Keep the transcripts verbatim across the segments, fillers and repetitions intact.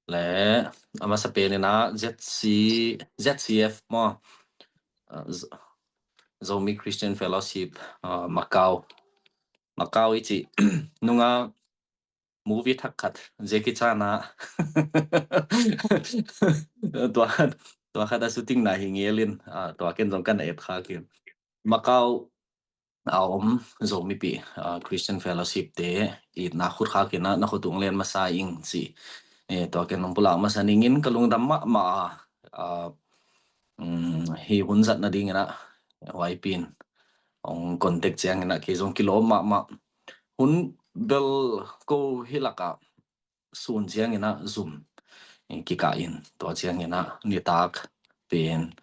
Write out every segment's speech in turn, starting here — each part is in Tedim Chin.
Le a masa penin ah Z C, Z C F maw, ah, Z-, Zomi Christian Fellowship, ah, Macau. Macau i cih nungah movie thak khat, Jackie Chan ah tua khat, tua khat a shooting na hi ngelin, ah, tua ken zong ka na et kha kin. Macau a om Zomipi, ah, Christian Fellowship te itna khut kha kin ah, na khut tung len masa ing ci. Eh, tua ken nong pulak masa ningin ka lungdam mahmah a, ah, um, hi hun zat nadingin ah, huai pin ong contact ciangin ah kei zong kilawm mahmah. Hun bel ko hi lakah sun ciangin ah zum, eh, kikah in, tua ciangin ah nitak pen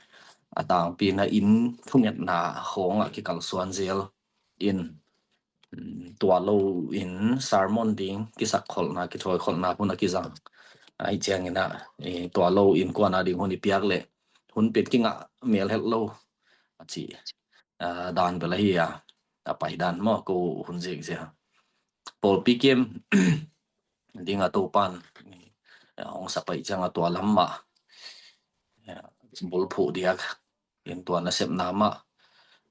a tangpi na in thungetna khawng ah kikalsuan zel in, mm, tua lo in sermon ding kisakkholhna, kithoikholhna hun a kizang. Ahi ciangin ah, eh, tua lo in kuana ding hun i piak leh hun pen kingah mel het lo a ci, ah, dan bel ahi a, a pai dan maw, ko hun zek zia. Pawlpi kem ding a Topan, eh, hong sapaih ciang a tua lam mah, eh, bulphuh diak in tua nasepna mah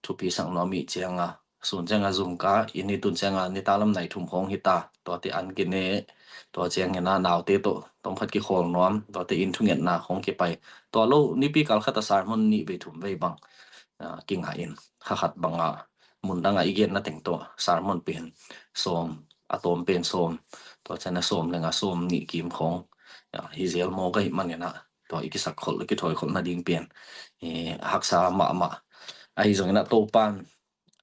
thupi sak nuam ih ciang a, sun ciang a zum ka, in i tun ciang a nitak lam nai thum khawng hi ta, tuate an kine, tua ciangin ah naute tawh tawmkhat kikhawl nuam, tuate in thungetna khawng kipai. Tua lo nipi kal khat a sermon nih vei thum vei bang, ah, kingah in, kha khat bang a mun dang a i genna teng tawh sermon pen sawm, a tawm pen sawm, tua ciang a sawm leng a sawm nih kim khawng, ah, hi zel mawk ahih manin ah tua i kisakkholh, i kithoikholh nading pen, eh, haksa mahmah. Ahi zongin ah Topan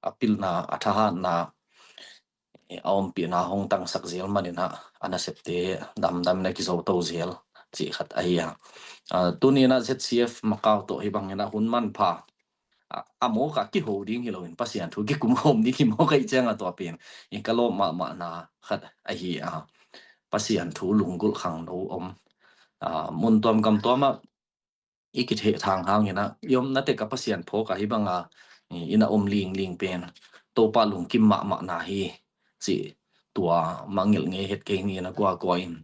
a pilna, a thahatna, eh, a ompihna hong tangsak zel manin ah a nasepte damdam in a kizo to zel cih khat ahi a. Ah, tuni in ah Z C F Macau tawh hi bangin ah hun manpha, a, a mawk a kiho ding hi loin Pasian thu kikum khawm ding hi mawk ahih ciang a tua pen i ka lawm mahmahna khat ahi a. Pasian thu lunggulh khangno om, ah, mun tuam gam tuam ah i kithehthang hangin ah i omna tek a Pasian phawk a hi bang a, i, in a om lingling pen Topa lungkim mahmahna hi cih tua mangngilh ngei het kei ni. Na kuakua in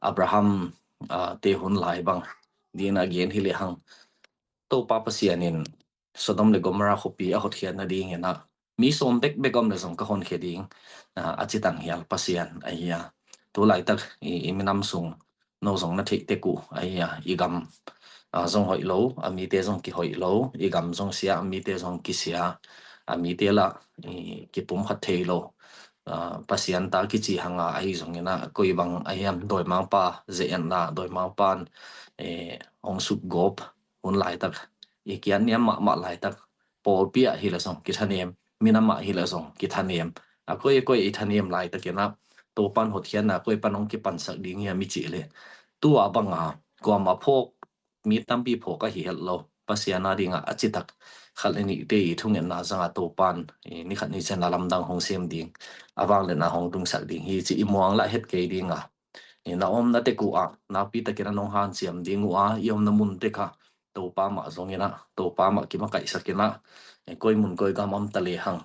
Abraham, ah, te hun lai bang ding a gen hi lehang, Topa Pasian in Sodom le Gomorrah khuapi a hotkhiat nadingin ah mi sawm bekbek om le zong ka honkhia ding, ah, a ci tanghial Pasian ahi a. Tu laitak i, i minam sung no zong na theih tek uh ahi a, i gam, ah, zong hoih lo, a mite zong kihoih lo, i gam zong sia, a mite zong kisia, a mite lah i kipumkhat thei lo. Ah, Pasian ta kici hang a, ahi zongin ah koi bang ahi hiam, dawimangpa ze-etna, dawimangpan, eh, hong sukgawp hun laitak, i kiatniam mahmah laitak, pawlpi ah hi leh zong kithanem, minam ah hi leh zong kithanem, a koi a koi i thanem laitakin ah Topan hotkhiatna koi pan hong kipansak ding hiam i cih leh, tua bang a kuamah phawk, mi tampi phawk ahi het lo, Pasian a ding a a citak khat le nihte i thungetna zang a Topan, i, ni khat ni ciang a lamdang hong sem ding, a vangliatna hong tungsak ding hi cih i muang lah het kei ding a. I, na omna tek uh ah nakpi takin a nong hanciam ding uh a, i omna mun tek ah Topa mah zongin ah, Topa mah kimakaihsakin ah, eh, koi mun koi gam om ta lehang,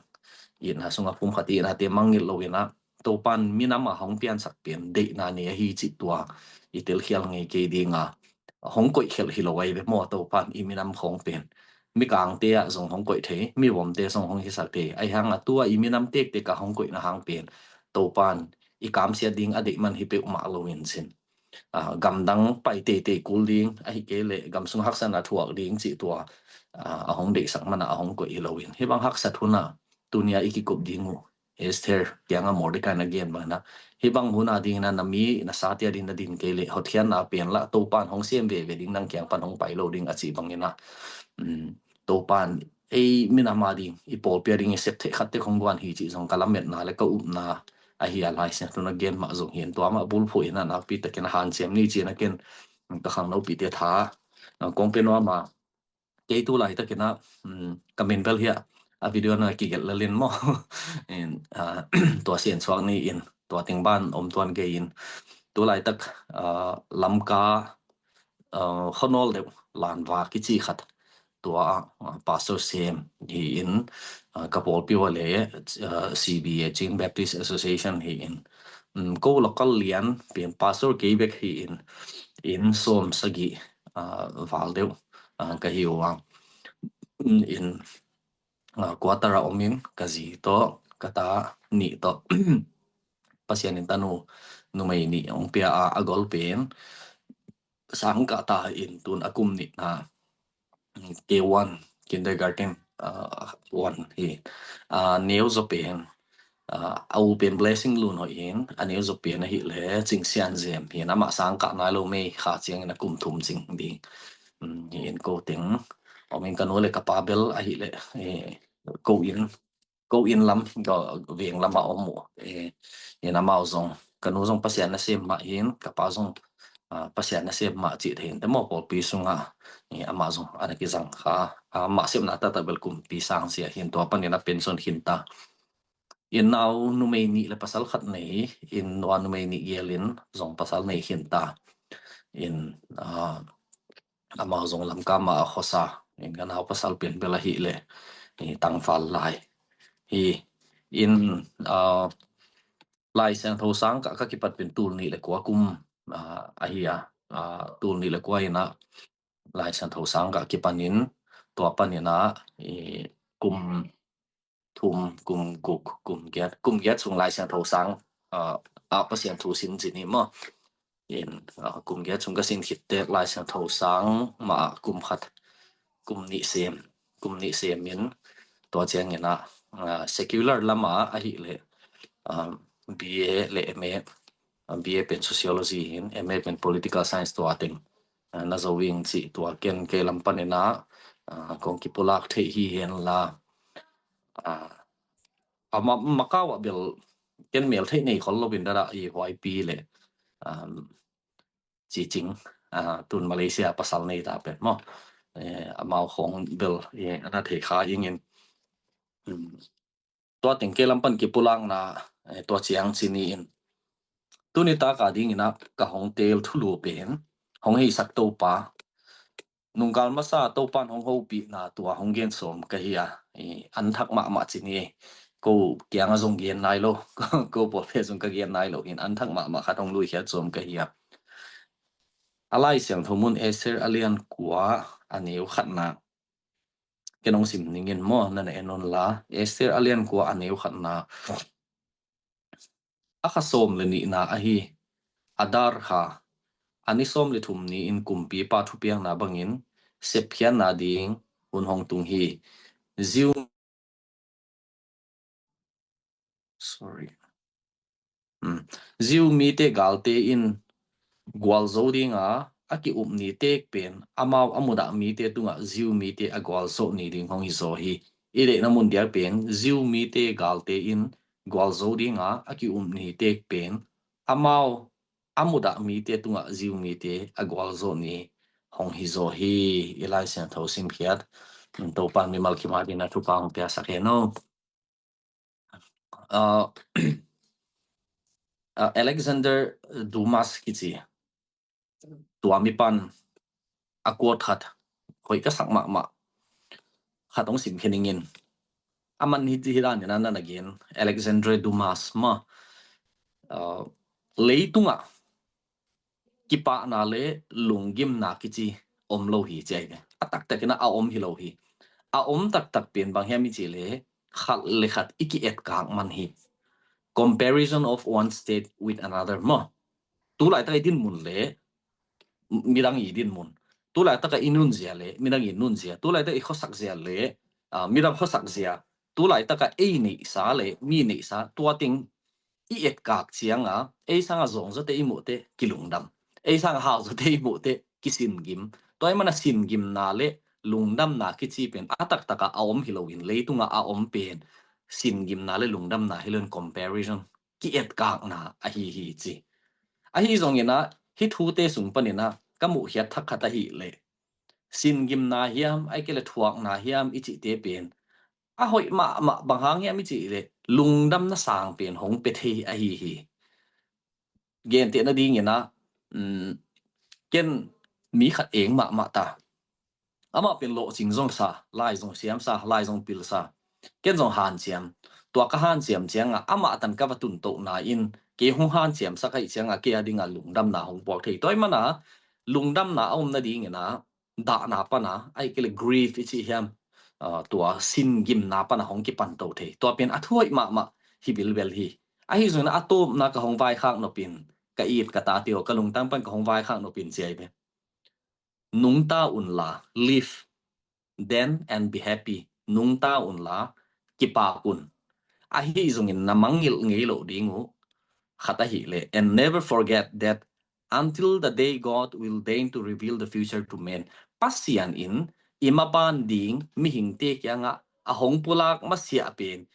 itna sungah pumkhat, itnate mangngilh loin ah, Topan minam a hong piansak pen deihna nei ahi cih tua i telkhial ngei kei ding a. Hong koih khelh hi lo ahi ve maw, Topan i minam khawng pen. Mikangte ah zong hong koih thei, mivomte zong hong hisak thei. Ahi hang a tua i minam tektek ah hong koihna hang pen Topan i kamsiat ding a deih man hi peuhmah loin cin, ah, gamdang pai teitei kul ding, ahih kei leh gam sung haksatna thuak ding cih tua, ah, a hong deihsak man a a hong koih hi loin, hih bang haksat hun ah tuni a i kikup ding uh, Esther kiang a Mordecai na gen bangin ah, hih bang hun a dingin ah na mi na sate a dingin na din kei leh hotkhiatna pen lah Topan hong sem veve ding, nang kiang pan hong pai lo ding a cih bangin ah, um, Topan ei minam a ding, i pawlpi a ding i sep theih khat tek hong guan hi cih zong ka lametna le ka upna ahi a, Lai Siangtho na gen mah zong hi in, tua mah bulphuh in ah nakpi takin a hanciam ni ci-in a ken ka khangnopihte tha, ah, kong pia nuam a, kei tu laitakin ah, um, ka min bel hiah a video na kigelh lel in maw. In, ah, tua siansuak ni in, tua teng ban om tuan kei in, tu laitak, ah, Lamka, ah, Khuanawl deuh Lanva kici khat, tua, ah, pastor sem hi in, ah, ka pawlpi uh a le, ah, C B A, Chin Baptist Association hi in, um, ko local lian pen pastor kei bek hi in, inn sawm sagih, ah, val deuh, ah, ka hi uh a. In, ah, quarter ah om in ka zi tawh, ka ta nih tawh, Pasian in tanu numei nih hong pia a, a gol pen sang kah ta in tun a kum nihna, K one, kindergarten, ah, one hi. Ah, neu zaw pen, ah, a u pen Blessing Lun Hoih in, a neu zaw pen ahih leh Cing Sian Zem hi. Amah sang kah nai lo, May kha ciangin a kum thum cing ding. Um, hi in ko teng om in, ka nu le ka pa bel ahih leh, eh, ko inn, ko inn lam, ko veng lam ah om uh. Eh, in amau zong, ka nu zong Pasian nasem mah hi in, ka pa zong, ah, Pasian nasem mah cih thei in, te maw, pawlpi sungah, eh, amah zong a na kizang kha, ah, amah sepna taktak bel kumpi sang sia hi in, tua panin a pension khin ta. In nau numei nih le pasal khat nei in, nua numei nih gel in zong pasal nei khin ta. In, ah, amau zong Lamka mah a khuasa. In ka nau pasal pen bel ahih leh, eh, Tangval lai hi. In, ah, Lai Siangtho sang kah ka kipat pen tul nih le kua kum, ah, ahi a, ah, tul nih le kua in ah Lai Siangtho sang kah kipan in, tua panin ah, eh, kum thum, kum guk, kum giat, kum giat sung Lai Siangtho sang, ah, ah, Pasian thu sin ci ni maw. In, ah, kum giat sung ka sin khit teh Lai Siangtho sang mah ah kum khat, kum nih sem, kum nih sem in, tua ciangin ah, ah, secular lam ah ahih leh, ah, B A le M A, ah, B A pen sociology hi in, M A pen political science, tua teng, ah, na zo ing cih, tua ken kei lam panin ah, ah, kong kipulak theih hi hen la, ah, a ma-, Macau ah bel ken mel theih nei khol lo in, dada i huaipi le, um, Ci Cing, ah, tun Malaysia pasal nei ta pen maw. Eh, amau khong bel, eh, a na thei kha ing in. Um, tua teng kei lam pan kipulakna, eh, tua ciang ci ni in. Tuni tak a dingin ah ka hong teel thulu pen, hong heisak Topa, nungkal masa Topa'n hong hopihna tua hong gen sawm ka hi a, i, an thak mahmah ci ni. Ko kiang ah zong gen nai lo, ko pawlpi ah zong ka gen nai lo hi in, an thak mahmah khat hong luikhiat sawm ka hi a. A Lai Siangtho mun Esther a lian kua a neu khatna. Ken hong sim ning in maw, na na en un la. Esther a lian kua a neu khatna. A kha sawm le nihna ahi, Adar kha, a ni sawm le thum ni-in kumpipa thupiakna bangin sepkhiatna ding hun hong tung hi. Ziu, sorry. Hmm. Ziu mite galte in gualzo dinga a ki-up ni tek pen amau a mudah mite tungah Ziu mite a gualzawh ni ding hong hi zaw hi. I deihna mun diak pen Ziu mite galte in gualzo dinga a ki-up ni tek pen amau a mudah mite tungah Ziu mite a gualzawh ni hong hi zaw hi. I Lai Siangtho simkhiat Topa'n mimal kim a dingin a thupha hong piaksak hen aw. Ah, ah, Alexander Dumas kici tua mipa'n a quote khat, hoih ka sak mahmah khat hong sim khe ning in. A man hi ci hi dan in a na na gen, Alexandre Dumas maw. Ah, leitungah kipahna le lunggimna kici om lo hi ci ahi ve. A taktak in a om hi lo hi. A om taktak pen bang hiam i cih leh khat le khat i ki-etkak man hi. Comparison of one state with another maw. Tulaitak i dinmun le midang i dinmun. Tulaitak i nunzia le midang i nunzia. Tulaitak i khuasak zia le, ah, midang khuasak zia. Tulaitak ei neihsa le mi neihsa. Tua teng i etkak cianga, ei sanga zawng zawte i muhte kilungdam. Ei sanga hau zawte i muhte kisingim. Tua ahih mana singimna le lungdamna kici pen a taktaka a om hi loin, leitunga a om pen singimna le lungdamna hi loin comparison, ki-etkakna ahi hi ci. Ahi zongin a, hih thute sung panin a ka muhkhiat thak khat ahih leh, singimna hiam, ahih kei leh thuakna hiam i cihte pen a hoih mahmah bang hang hiam i cih leh lungdamna sang pen hong pia thei ahi hi. Gentehna dingin a, um, ken mi khat eng mahmah ta. Amah pen lawhcing zong sa, lai zong siam sa, lai zong pil sa. Ken zong hanciam. Tua ka hanciam cianga amah tan ka va tuntohna in kei hong hanciamsak ahih cianga kei a dinga lungdamna hong puak thei. Tua ahih mana lungdamna a om nadingin ah dahna pana, ahih kei leh grief i cih hiam, ah, tua sin gimna pana hong kipan to thei. Tua pen a thuhoih mahmah hi bilbel hi. Ahi zongin a tawpna ka hong vaikhak nopin, ka it ka tate aw, ka lungtang pan ka hong vaikhak nopin ci ahi ve. Nungta unla, live, then and be happy. Nungta unla, kipak un. Ahi zongin na mangngilh ngei loh ding uh khat ahih leh, and never forget that until the day God will deign to reveal the future to men. Pasian in i maban ding mihingte kiangah a hong pulak masiah pen,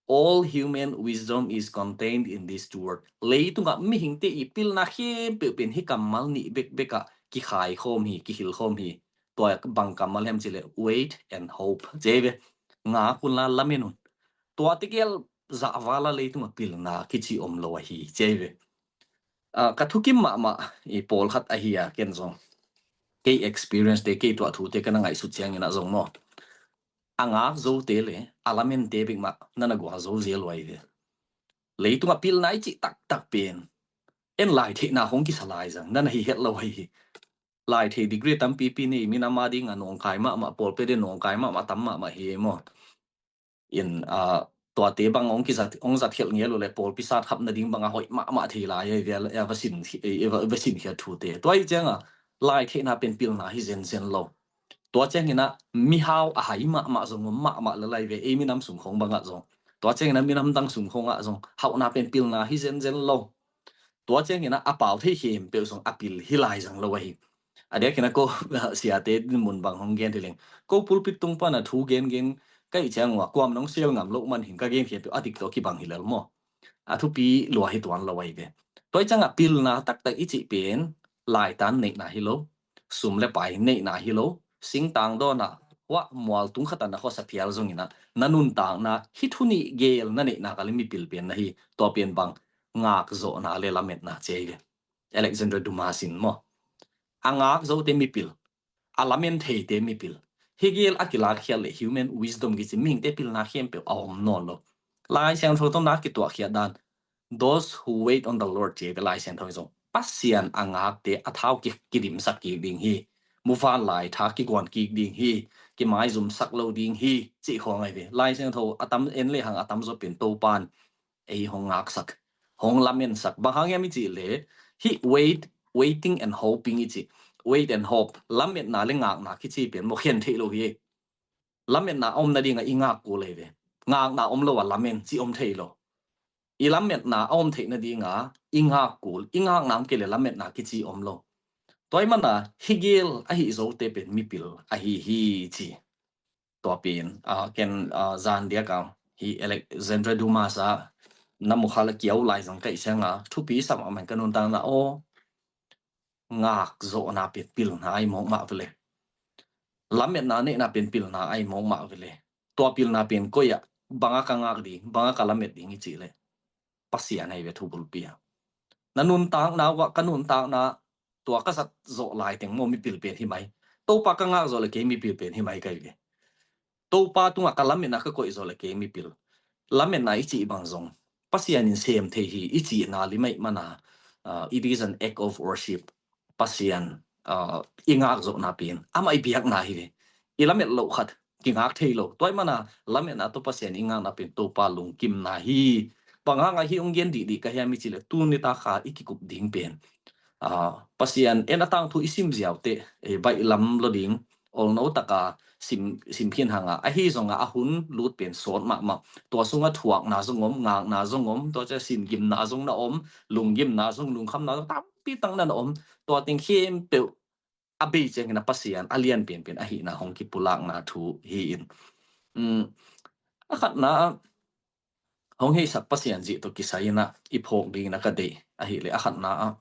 all human wisdom is contained in this two words. Leitungah mihingte i pilna khempeuh pen hih kammal nih bekbek ah kikhai khawm hi, kihil khawm hi. Tua bang kammal hiam cih leh wait and hope ci ahi ve. Ngak unla, lamen un. Tua tegel zahval a leitungah pilna kici om lo ahi ci ahi ve. Ah, ka thukim mahmah i pawlkhat ahi a, ken zong kei experience te, kei tuah thute ka na ngaihsut ciangin ah zong maw, a ngak zote le a lamente bek mah na na gualzo zel uh ahi ve. Leitungah pilna i cih taktak pen en lai theihna hong kisa lai zang na na hi het lo ahi hi. Lai thei degree tampipi nei, minam a dingah nawngkai mahmah, pawlpi ding nawngkai mahmah, tam mahmah hi ei maw. In, ah, tuate bang hong kizat, hong zat khelh ngel uh leh pawlpi sat khap nading bangah hoih mahmah thei lai ei, va, va sin, va, va sinkhiat thute. Tua ahih ciangah lai theihna pen pilna hi zenzen lo. Tua ciangin ah mihau a hai mahmah zong om mahmah lel ahi ve, ei minam sung khawng bangah zong. Tua ciangin ah minam dang sung khawngah zong hauhna pen pilna hi zenzen lo. Tua ciangin ah a pau thei khempeuh zong a pil hi lai zang lo ahi. A diakin ah ko siate mun bang hong gen hi leng, ko pulpit tung pan a thu gengen ka hih ciang uh ah kuam nong sial ngam loh man hing, ka gen khempeuh a dik tawh kibang hi lel maw. A thupi lua hi tuan lo ahi ve. Tua ahih ciangah pilna taktak i cih pen laitan neihna hi lo, sum le pai neihna hi lo, singtang dawnah huah mual tung khat ah na khuasa phial zongin ah na nuntakna hih thu nih gel na neihna kal in mipil pen na hi. Tua pen bang ngakzawhna le lametna ci ahi ve. Alexander Dumas in maw, a ngak zote mipil, a lamen theite mipil. Hih gel a kilakkhiat leh human wisdom kici mihingte pilna khempeuh a om nawn lo. Lai Siangtho tawh na kituahkhiat dan, those who wait on the Lord ci ahi ve Lai Siangtho in zong. Pasian a ngakte a thau ki, kidimsak kik ding hi. Muvanlai tha kiguan kik ding hi. Kimaizumsak lo ding hi cih khawng ahi ve. Lai Siangtho a tam en lehang a tamzaw pen Topa'n ei hong ngaksak, hong lamensak. Bang hang hiam i cih leh hih wait, waiting and hoping i cih, wait and hope, lametna le ngakna kici pen maw khen theih lo hi. Lametna a om nadingah i ngak kul ahi ve. Ngakna om lo a lamen cih om thei lo. I lametna a om theih nadingah i ngak kul, i ngakna om kei leh lametna kici om lo. Tua ahih mana hih gel ahi zote pen mipil ahi hi ci. Tua pen, ah, ken, ah, zan diak a, hih Alexander Dumas a na mukhal a kiau lai zong ka hih ciangah thupi sam a man ka nuntakna aw, ngakzawhna pen pilna ahi mawk mah vele. Lametna neihna pen pilna ahi mawk mah vele. Tua pilna pen koi ah, bang a ka ngak ding, bang a ka lamet ding i cih leh Pasian ahi ve thu bulpi a. Na nuntakna uah ka nuntakna tua ka zat zawh lai teng maw mipil pen hi mai. Topa ka ngak zawh leh kei mipil pen hi mai ka hi ve. Topa tungah ka lametna ka koih zawh leh kei mipil. Lametna i cih bang zong Pasian in sem thei hi i cihna lim ahih mana, ah, it is an act of worship. Pasian, ah, i ngakzawhna pen amah i biakna hi ve. I lamet loh khat kingak thei lo. Tua ahih mana lametna tawh Pasian i ngakna pen Topa lungkimna hi. Bang hangah hih hong gen dihdih ka hiam i cih leh tuni tak a i kikup ding pen, ah, Pasian en a tangthu i sim ziau teh, eh, baih lam lo ding, olno taka sim, sim khin hangah, ahi zongah a hun lut pen sawt mahmah. Tua sungah thuakna zong om, ngakna zong om, tua ciang sin gimna zong na om, lunggimna zong, lungkhamna zong tampi tak na na om. Tua teng khempeuh a bei ciangin a Pasian a lian penpen ahihna hong kipulakna thu hi in. Um, a khatna ah hong heisak Pasian zih tawh kisai in ah i phawk dingin a ka deih ahih leh a khatna ah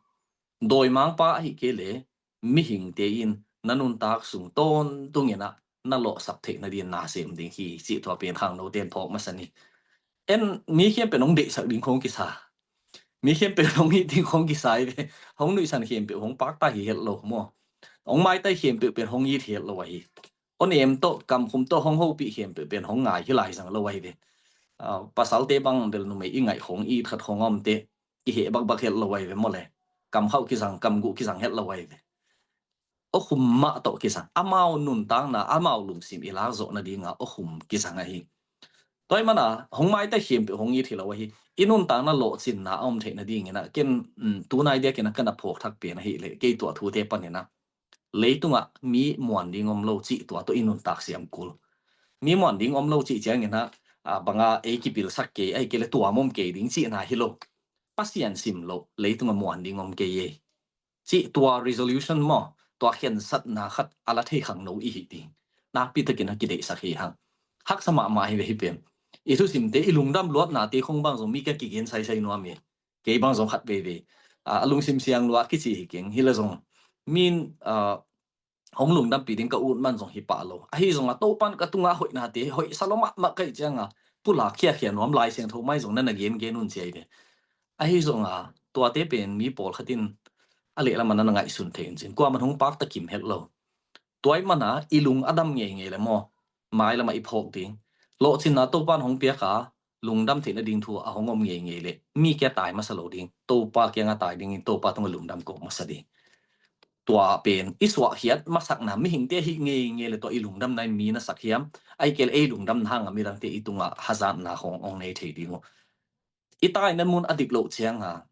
dawimangpa ahih kei leh mihingte in na nuntak sung tawntungin ah na lawhsak theih nadingin na sem ding hi cih tua pen khangnote in phawk masa ni. En mi khempeuh in hong deihsak ding khawng kisa. Mi khempeuh in hong it ding khawng kisa hi ve. Hong nuihsan khempeuh hong pakta hi het lo maw. Hong maitai khempeuh pen hong it hi het lo ahi. Hong nem tawh, kamkhum tawh, hong hopih khempeuh pen hong ngai hi lai zang lo ahi ve. Ah, pasalte bang bel numei i ngaih khawng, i it khat khawng a om teh, i heh bakbak het lo ahi ve maw le. Kam khauh kizang, kam guh kizang het lo ahi ve. awkhum mah tawh kizang. Amau nuntakna, amau lungsim i lak zawh nadinga awkhum kizang ahi. Tua ahih mana hong maite khempeuh hong it hi lo ahi. I nuntakna lawhcinna a om theih nadingin ah ken, um, tunai diakin ah ka na phawk thak pen ahih leh kei tua thute panin ah leitungah mi muan ding om lo cih tua tawh i nuntak siam kul. Mi muan ding om lo cih ciangin ah, a, banga ei kipilsak kei, ahih kei leh tuam om kei ding cihna hi lo. Pasian sim loh leitungah muan ding om kei e cih tua resolution maw, tua khensatna khat a la thei khangno i hi ding nakpi takin a kideihsak hi hang. Haksa mahmah hi ve hih pen. I thusimte, i lungdam luatnate khong bang zong mi ka kigen saisai nuam hi. Kei bang zong khat veivei, a, a lungsim siang lua kici hi keng. Hi leh zong min, a, hong lungdampi ding ka ut man zong hi pah lo. Ahi zongah Topan ka tungah hoihnate, hoih sa lo mahmah ka hih cianga pulak khiakhia nuam, Lai Siangtho mai zong na na gengen un ci ahi ve. Ahi zongah tuate pen mi pawlkhat in a lehlamah na na ngaihsun thei un cin, kuaman hong pakta kim het lo. Tua ahih mana i lung a dam ngeingei leh maw, mailamah i phawk ding. Lawhcinna Topan hong piak a, lungdam theih nading thu a hong om ngeingei leh mi kia tai masa lo ding, Topa kianga tai dingin Topa tungah lungdam kawk masa ding. Tua pen i suahkhiat masakna, mihingte hih ngeingei leh tua i lungdamna in mi na sak hiam? Ahih kei leh ei lungdamna hanga midangte i tungah hazatna khong hong nei thei ding uh. I taina mun a dik loh cianga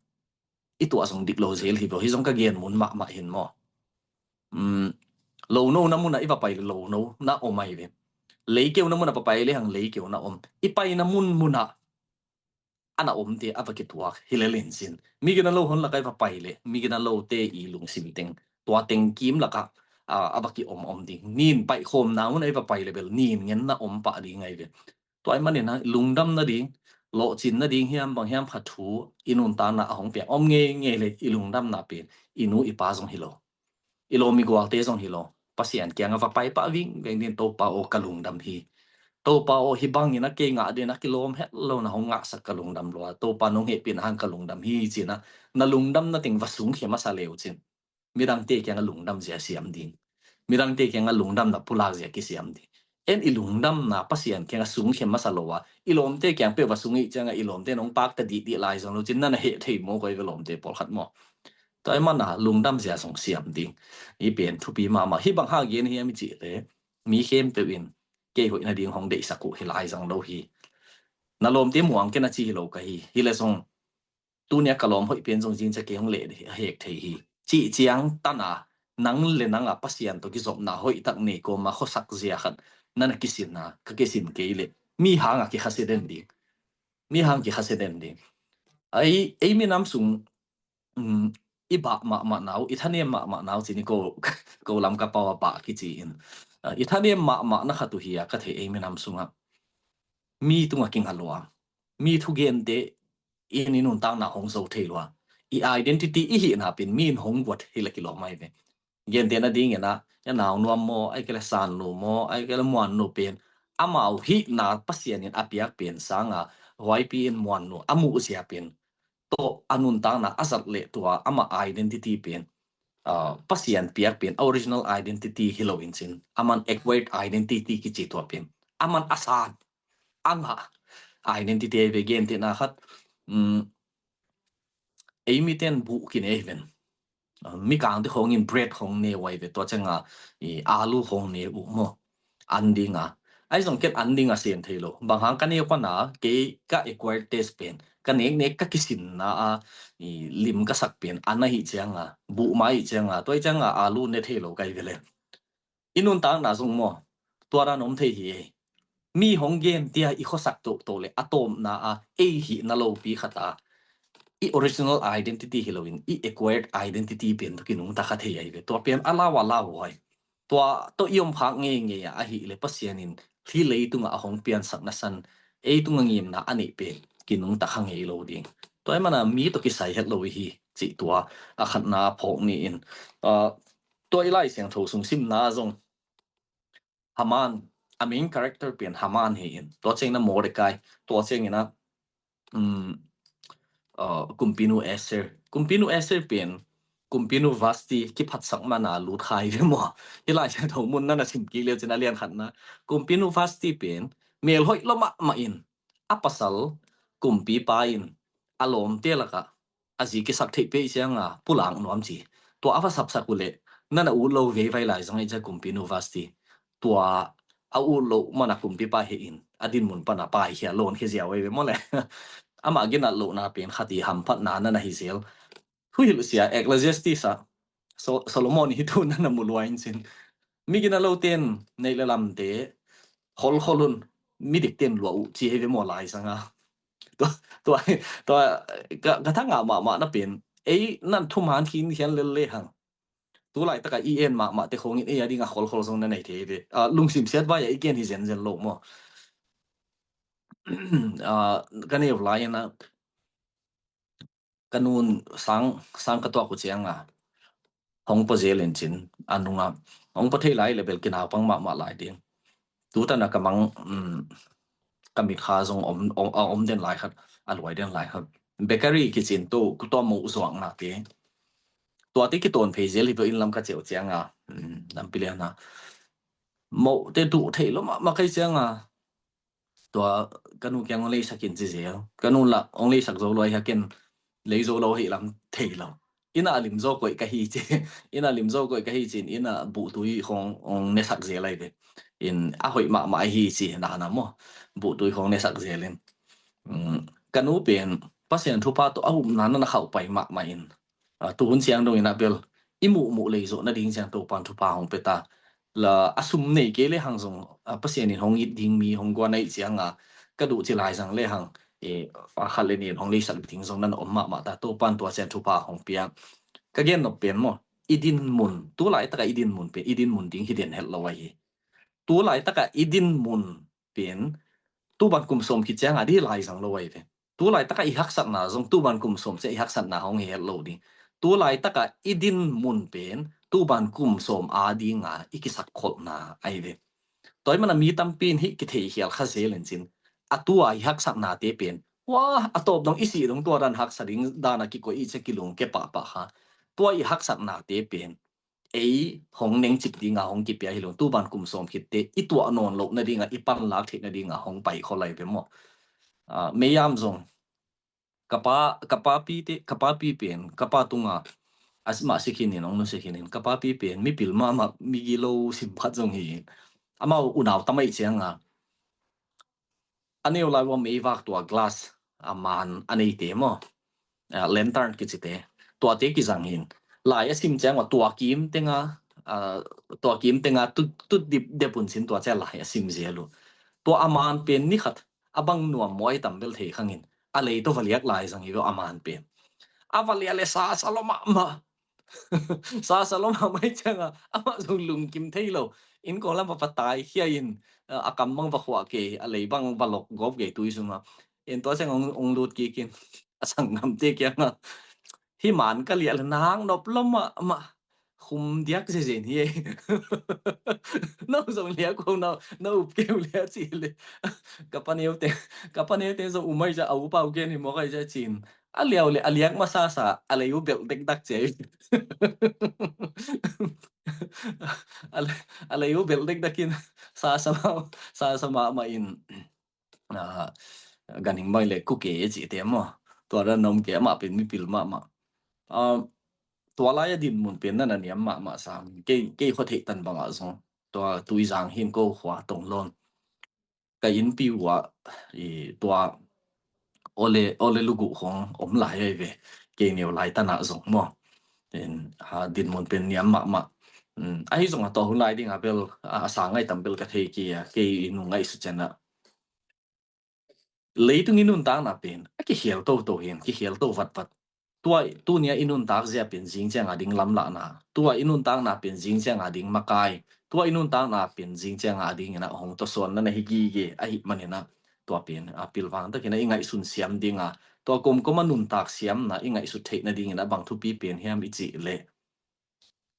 i tuah zong dik lo zel hi vo. Hih zong ka gen mun mahmah hin maw. Um, lonona munah i va pai leh lonona om ahi ve. Leikeuna munah va pai lehang leikeuna om. I paina mun munah a na omte a va kituak hi lel in cin. Mi gina lo hon lakah i va pai leh mi gina lote i lungsim teng, tua teng kim lakah, a, a va kiom om ding. Nin paihkhawmna munah i va pai leh bel nin ngen na om pah ding ahi ve. Tua ahih manin ah lungdam nading, lawhcin nading hiam bang hiam khat thu i nuntakna a hong piang om ngeingei leh i lungdamna pen i nu i pa zong hi lo, i lawm i gualte zong hi lo. Pasian kiangah va pai pah vingveng ding, Topa aw ka lungdam hi. Topa aw hih bangin a kei ngah dingin a kilawm het lo na hong ngahsak ka lungdam lua. Topa nong hehpihna hang ka lungdam hi ci-in ah na lungdamna teng va sungkhia masa le uh cin, midangte kiangah lungdam zia siam ding. Midangte kiangah lungdamna pulak zia kisiam ding. En i lungdamna Pasian kiangah sungkhia masa lo a, i lawmte kiang peuh va sung ih ciangah i lawmte nong pakta dihdih lai zong lo cin na na heh thei maw, koi ve lawmte pawlkhat maw. Tua ahih mana lungdam zia zong siam ding. Hih pen thupi mahmah. Hih bang hang gen hiam i cih leh mi khempeuh in kei hoih nading hong deihsak uh hi lai zong lo hi. Na lawmte muang ken a ci hi lo ka hi. Hi leh zong tuni-a ka lawm hoih pen zong zingciang kei hong leh a hek thei hi. Cih ciang tan a nang le nang a Pasian tawh kizopna hoih tak nei kawma khuasak zia khat na na kisin a, ka kisin kei leh mi hang a kikhasia den ding. Mi hang kikhasia den ding. Ei, ei minam sung, um, i bah mahmah nau, i thanem mahmah nau cin i ko, ko Lamka pau a bah kici in. Ah, i thanem mahmah na khat uh hi a ka thei ei minam sungah. Mi tungah kinga lua. Mi thugente in i nuntakna hong zo thei lua. I identity i hihna pen mi in hong guat hi leh kilawm ahi ve. Gentehna dingin ah, i Naunuam maw, ahih kei leh Sannu maw, ahih kei leh Muannu pen amau hihna Pasian in a piak pen sanga huaipi in Muannu a muh zia pen tawh a nuntakna a zat leh tua amah identity pen, ah, Pasian piak pen, original identity hi lo in cin, aman acquired identity kici tua pen, aman a san a ngah identity ahi ve. Gentehna khat, um, ei miten buh kinei hi ven. Ah, mikangte khawngin bread khawng ne uh ahi ve, tua cianga i alu khawng ne uh maw, an dinga. Ahi zong ken an dinga sem thei lo. Bang hang ka ne uh pana kei ka acquired taste pen, ka neknek ka kisinna a i lim ka sak pen an ahih cianga, buh mah ahih cianga, tua ahih cianga alu ne thei lo ka hi ve le. I nuntakna zong maw, tua dan om thei hi ei. Mi hong gen tia i khuasak tohtoh le a tawpna a ei hihna lopi khat a i original identity hi loin i acquired identity pen tawh kinungta kha thei ahi ve. Tua pen a lau a lau uh ahi. Tua tawh i om khak ngeingei a ahih leh Pasian in hih leitungah a hong piansakna san ei tungah ngimna a neih pen kinungta kha ngei lo ding. Tua ahih mana mi tawh kisai het lo i hi cih tua a khatna phawk ni in, ah, tua i Lai Siangtho sung simna zong Haman, a main character pen Haman hi in, tua ciangin ah Mordecai, tua ciangin ah, um, uh, kumpinu Esther. Kumpinu Esther pen kumpinu Vashti kiphatsak mana lut kha hi ve maw. Hih Lai Siangtho mun na na sim kik le uh cin a lian khatna, kumpinu Vashti pen melhoih lua mahmah in a pasal kumpipa in a lawmte lakah a zi kisak theih pei cianga pulak nuam ci. Tua a va sapsak uh leh Nana ut lo veivai lai zong ei cia kumpi university. Tua a ut lo mana kumpi pa he in a dinmun pana paikhia lawn khia ziau ei ve maw le. Amah ginat lohna pen khati hamphatna nana hi zel. Thuhilh sia Ecclesiastes ah So- Solomon hi thu nana mu luai in cin. Mi gina lo ten neih le lamte kholkhol un, mi dik ten lua uh ci hei ve maw lai sanga. Tua, tua, tua, ka, ka thanga mahmah na pen ei nan thum han khin khian lel le hang. Tu laitaka i en mahmah te khongin ei a dinga kholkhol zong na nei thei ve. Ah, lungsim siat vai a i ken hi zenzen lo maw. Ah, ka neu lai ina ka nun sang, sang ka tuak uh cianga hong pua zel in cin a nunga hong pua thei lai le bel kinaupang mahmah lai ding. Tutana ka mang, um, ka mitkha zong om, om, a om den lai khat, a luai den lai khat. Bakery kicin tu kutua moh zuakna te. Tuate kitawn phei zel hi peuh in lam ka ceuh cianga, um, lampi liana moh te duh thei lo mahmah kai cianga tua ka nu kiang hong leisak in ci zel. Ka nu lah hong leisak zo luai hakin lei zo lo hi lam thei lo. Ina lim zo koih ka hi ci. Ina lim zo koih ka hi cin ina buhtui khong hong nesak zel ai ve. In a hoih mahmah hi ci nana maw. Buhtui khong nesak zel in. Um, ka nu pen Pasian thupha tawh a upna nana khauh pai mahmah in. Ah, tuhun siang dongin a bel i muhmuh lei zawh nading ciang Topan thupha hong peta. La a sum nei kei le hang zong, ah, Pasian in hong it ding mi hong guan aih cianga ka duh ci lai zang le hang, eh, a khat le nin hong leisak ding zong nan om mahmah ta Topan tua ciang thupha hong piang. Ka gen nop pen maw, i din mun, tu laitaka i din mun pen i din mun ding hi den het lo ahi. Tu laitaka i din mun pen tuban kum sawm khit cianga di lai zang lo ahi ve. Tu laitaka i haksatna zong tuban kum sawm cia i haksatna hong hi het lo ding. Tu laitaka i din mun pen tuban kum sawm a dinga i kisak kholhna ahi ve. Tua i mana mi tampi in hih kithei hial kha zel in cin a tua i haksatnate pen, wa, a tawp dong i sih dong tua dan haksa ding dana kikoih i cia kilung ke pahpah kha. Tua i haksatnate pen ei hong nengcip dinga hong kipia hi lo, tuban kum sawm khitte i tuah nawn loh nadinga i panlak theih nadinga hong pai khol ai ve maw. Ah, meiam zong ka pa, ka papi te, ka papi pen ka pa tunga a mah sikhin in hong nu sikhin in ka papi pen mipil mahmah migi lo sim khat zong hi in amau unau tamai cianga a neu lai ua meivak tua glass a man a neite maw, ah, lantern kicite, tuate kizang hin lai a sim ciang ua tua kim tenga, ah, tua kim tenga tut, tut dip dep un cin tua cia lai a sim zel uh. Tua a man pen ni khat a bang nuam maw ai tam bel thei khangin a lei tawh va liak lai zang hi lo a man pen. A va liak le sa sa lo mahmah. Sa sa lo mahmah i cianga amah zong lungkim thei lo. Inn kong lam va patai khia in, a kam bang va khuah kei, a lei bang va lok gawp kei tui sungah. In tua ciang ong, ong lut kikin a sanggamte kiangah hi man ka liak le nang nop lo mahmah. Khum diak zezen hi ei. No zong liak ko no, no up keu liak ci le. Ka paneu te, ka paneu te zong umai za a upau gen hi mawk ai za cin. A liau le a liak masa sa a lei u belh dekdak ci ai. A le-, a lei u belh dekdakin sa sa ma, sa sa mahmah in, ah, ganhing mai le kuke e cihte maw. Tua dan na om kei amah pen mipil mahmah. Ah, tua lai a dinmun pen na na niam mahmah sang. Kei, kei khua theih tan bangah zong tua Tuizang hin ko khua tong lawn ka innpi uh ah i tua ole, ole luguh khong om lai ai ve. Kei neu lai tanah zong maw. In, ah, dinmun pen niam mahmah. Um, ahi zong a tua hun lai ding a bel, ah, a sa ngai tam bel ka thei kei a, kei i nu ngaihsut cianah leitung i nuntakna pen a kikhial toto hin, kikhial to vatvat. Tua, tunia i nuntak zia pen zing cianga ding lamlahna, tua i nuntakna pen zing cianga ding makai, tua i nuntakna pen zing cianga dingin a hong tawsuanna na hi gige ahih manin a tua pen a pilvang takin a i ngaihsun siam dinga, tua komkom a nuntak siamna i ngaihsut theih nadingin a bang thupi pen hiam i cih leh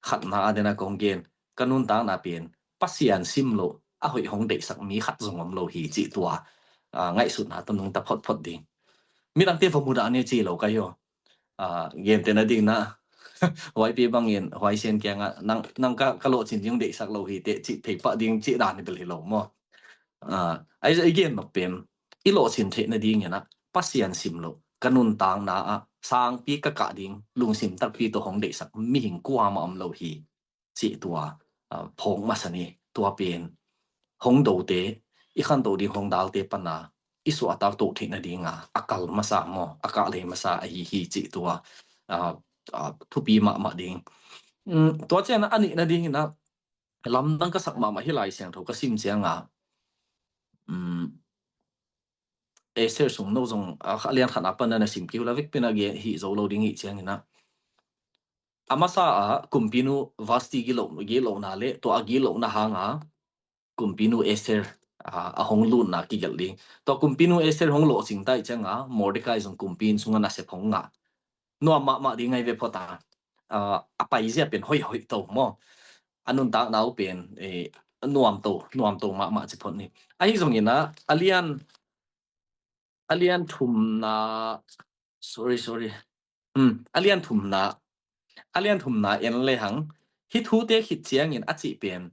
khatna a dena kong gen, ka nuntakna pen Pasian sim lo a hoih hong deihsak mi khat zong om lo hi cih tua, ah, ngaihsutna tawh nungta photphot ding. Midangte va mudah ni ci lo ka hi aw. Ah, gente na ding na huaipi bangin huaisian kiangah nang, nang ka, ka lawhcin ding deihsak lo hi teh cih thei pah ding cih dan hi bel hi lo maw. Ah, ahi zong i gen nop pen i lawhcin theih nadingin ah Pasian sim lo ka nuntakna ah sangpi ka kah ding lungsim takpi tawh hong deihsak mihing kuamah om lo hi. cih tua, ah, phawk masa ni. Tua pen hong dote, i khanto ding hong dalte pana i suahtak to theih nadinga a kal masa maw, a kahlei masa ahi hi cih tua, ah, ah, thupi mahmah ding. Mm, tua ciang a nih nadingin ah lamdang ka sak mahmah hi. Lai Siangtho ka sim cianga, mm, Esther sung no zong, ah, a lian khatna pana na sim kei uh la, vekpi-in a gen hi zo lo ding hi ciangin ah, a masa ah kumpinu Vasti gilo, gilona le tua a gilona hanga kumpinu Esther, ah, a hong lutna kigelh ding. Tua kumpinu Esther hong lawhcing ta hi cianga Mordecai zong kumpi inn sunga nasep hong ngah. Nuam mahmah ding ahi ve phot a. Ah, a paizia pen hoih hoih to maw. A nuntakna uh pen, eh, nuam to, nuam to mahmah ci phot ni. Ahi zongin ah, a lian, a lian thumna, sorry, sorry. Hmm, a lian thumna, a lian thumna en lehang, hih thute khit ciangin a cih pen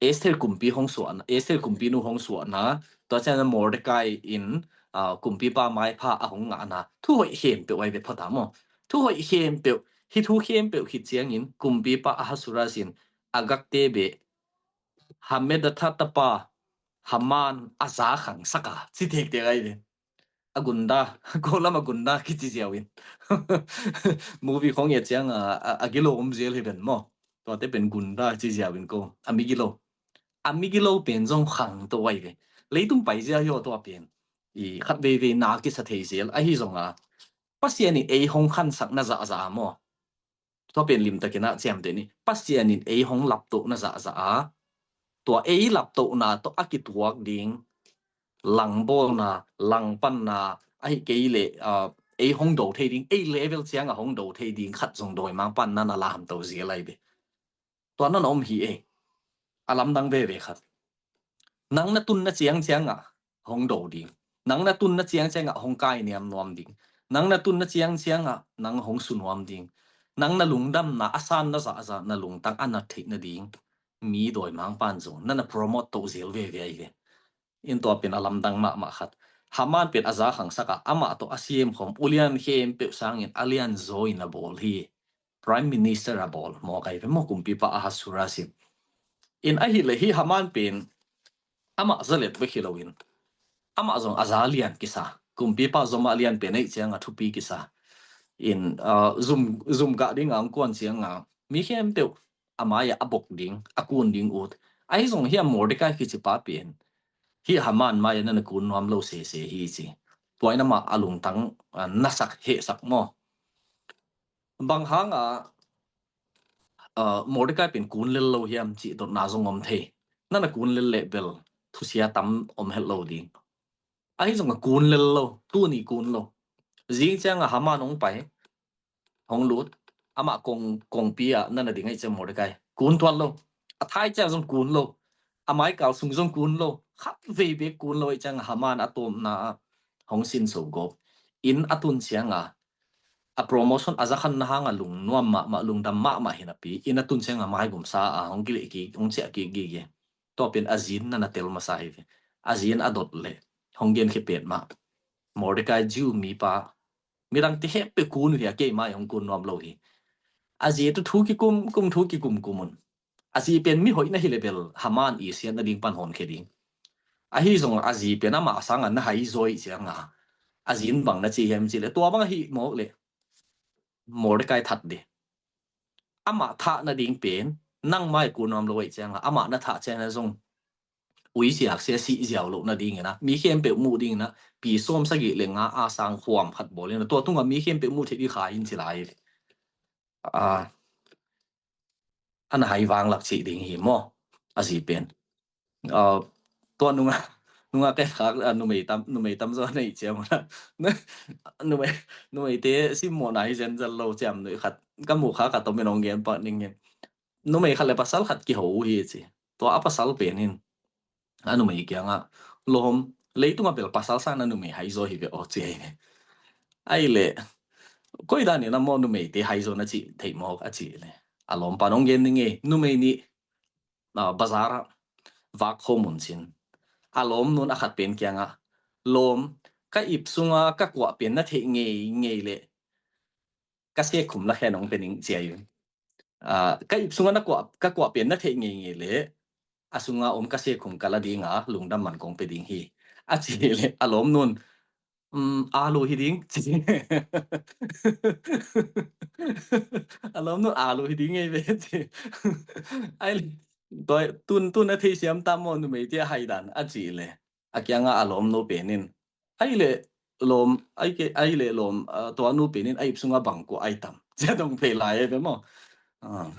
Esther kumpi hong suahna, Esther kumpinu hong suahna, tua ciangin Mordecai in, ah, kumpipa maipha a hong ngahna, thu hoih khempeuh ahi ve phot a maw. Thu hoih khempeuh, hih thu khempeuh khit ciangin kumpipa Ahasuerus in Agagte beh, Hammedatha tapa Haman a za khangsak a, ci tektek ahi ve. A gunda, ko lam a gunda kici ziau in. Movie khong et cianga, a, a gilo om zel hi ven maw. Tuate pen gunda ci ziau in ko. A migilo. A migilo pen zong khangto ahi ve. Leitung paizia hi aw tua pen. I khat veivei na kisa thei zel. Ahi zonga Pasian in ei hong khansak na zahzah a maw. Tua pen limtakin ah ciamteh ni. Pasian in ei hong laptoh na zahzah a, tua ei laptohna tawh a kituak ding langbawlna, langpanna, ahi kei leh, ah, ei hong do thei ding, ei level cianga hong do thei ding khat zong dawimangpa in na na lamto zel ahi ve. Tua na na om hi e. A lamdang veve khat. Nang na tunna ciangciangah hong do ding. Nang na tunna ciangciangah hong kainiam nuam ding. Nang na tunna ciangciangah nang hong su nuam ding. Nang na lungdamna a san na zahzah na lungtang a nat theih nading mi dawimangpa in zong na na promote toh zel veve ahi ve. In tua pen a lamdang mahmah khat. Haman pen a za khangsak a, amah tawh a siamkhawm ulian khempeuh sangin a lianzaw in a bawl hi. Prime Minister a bawl mawk ahi ve maw, kumpipa Ahasuerus in. In ahih leh hih Haman pen amah za let bek hi loin amah zong a za lian kisa. Kumpipa zom a lian pen ahih cianga thupi kisa. In, ah, zum, zum gah dinga hong kuan cianga mi khempeuh a mai-ah a bok ding, a kun ding ut. Ahi zong hih a Mordecai kicipa pen hih Haman mai-ah na na kun nuam lo sese hi ci. Tua in amah a lungtang, ah, nasak hehsak maw. Bang hanga, ah, Mordecai pen kun lel lo hiam cih dotna zong om thei. Na na kun lel leh bel thusia tam om het lo ding. Ahi zong a kun lel lo, tuni kun lo. Zing cianga Haman hong pai, hong lut, amah kong, kongpi ah na na ding ahih ciang Mordecai kun tuan lo. A thai ciang zong kun lo. A maikal sung zong kun lo. Khat vei bek kun lo ahih cianga Haman a tawpna ah hong sinso gawp. In a tun cianga a promotion a za khanna hanga lungnuam mahmah, lungdam mahmah hi napi, in a tun cianga maigumsa a hong kileh kik, hong ciah kik gige. Tua pen a zin na na tel masa hi ve. A zin a dot leh hong genkhia petmah. Mordecai Jew mipa, midangte khempeuh kun uh hi a, keima hong kun nuam lo hi. A zi tu thu kikum kum, thu kikum kum un. A zi pen mihoih na hi leh bel Haman i siat nading pan honkhia ding. Ahi zong a zi pen amah sanga na haizaw ahih cianga a zin bang na ci hiam cih leh tua bang ahih mawk leh Mordecai that dih. Amah thah nading pen nang mai kun nuam lo ahih cianga amah na thah ciangin zong ui siak sia sih ziau loh nadingin ah mi khempeuh muh dingin ah pi sawm sagih le nga a sang khuam khat bawl in ah tua tungah mi khempeuh muh theih dih kha in ci lai. Ah, a na hai vang lak cih ding hi maw, a zi pen. Ah, tua nunga, nunga kai khak, ah, numei tam, numei tam zaw nei ciam na. Numei, numeite simmawhna hi zenzel lo ciam nuih khat. Ka muh kha ka tomin hong gen pah ning in. Numei khat le pasal khat kiho uh hi ci. Tua a pasal pen in a numei kiangah, lawm, leitungah bel pasal sang na numei haizaw hi ve aw ci hi ve. Ahih leh, koi danin a maw numeite haizaw na cih theih mawk a cih leh. A lawmpa in hong gen ning e, numei nih, ah, bazar ah vak khawm un cin. A lawmnu'n a khat pen kiangah, lawm, ka ip sunga ka kuah pen na theih ngeingei leh ka sek khum la khen hong pe ning ci hi ve. Ah, ka ip sungah na kuah, ka kuah pen na theih ngeingei leh a sungah om ka sekhum ka la dinga lungdam man kong pia ding hi, a cih leh a lawmnu'n, um, alu hi ding, ci. A lawmnu'n alu hi ding ngei ve, ci. Ai, tun, tun a theisiam tam maw, numeite a hai dan, a cih leh a kiangah a lawmnu pen in, ai leh lawm, ai ke, ai leh lawm, ah, tua nu pen in a ip sungah bang kuah ai tam, ci a dong phei lai e ve maw. Ah.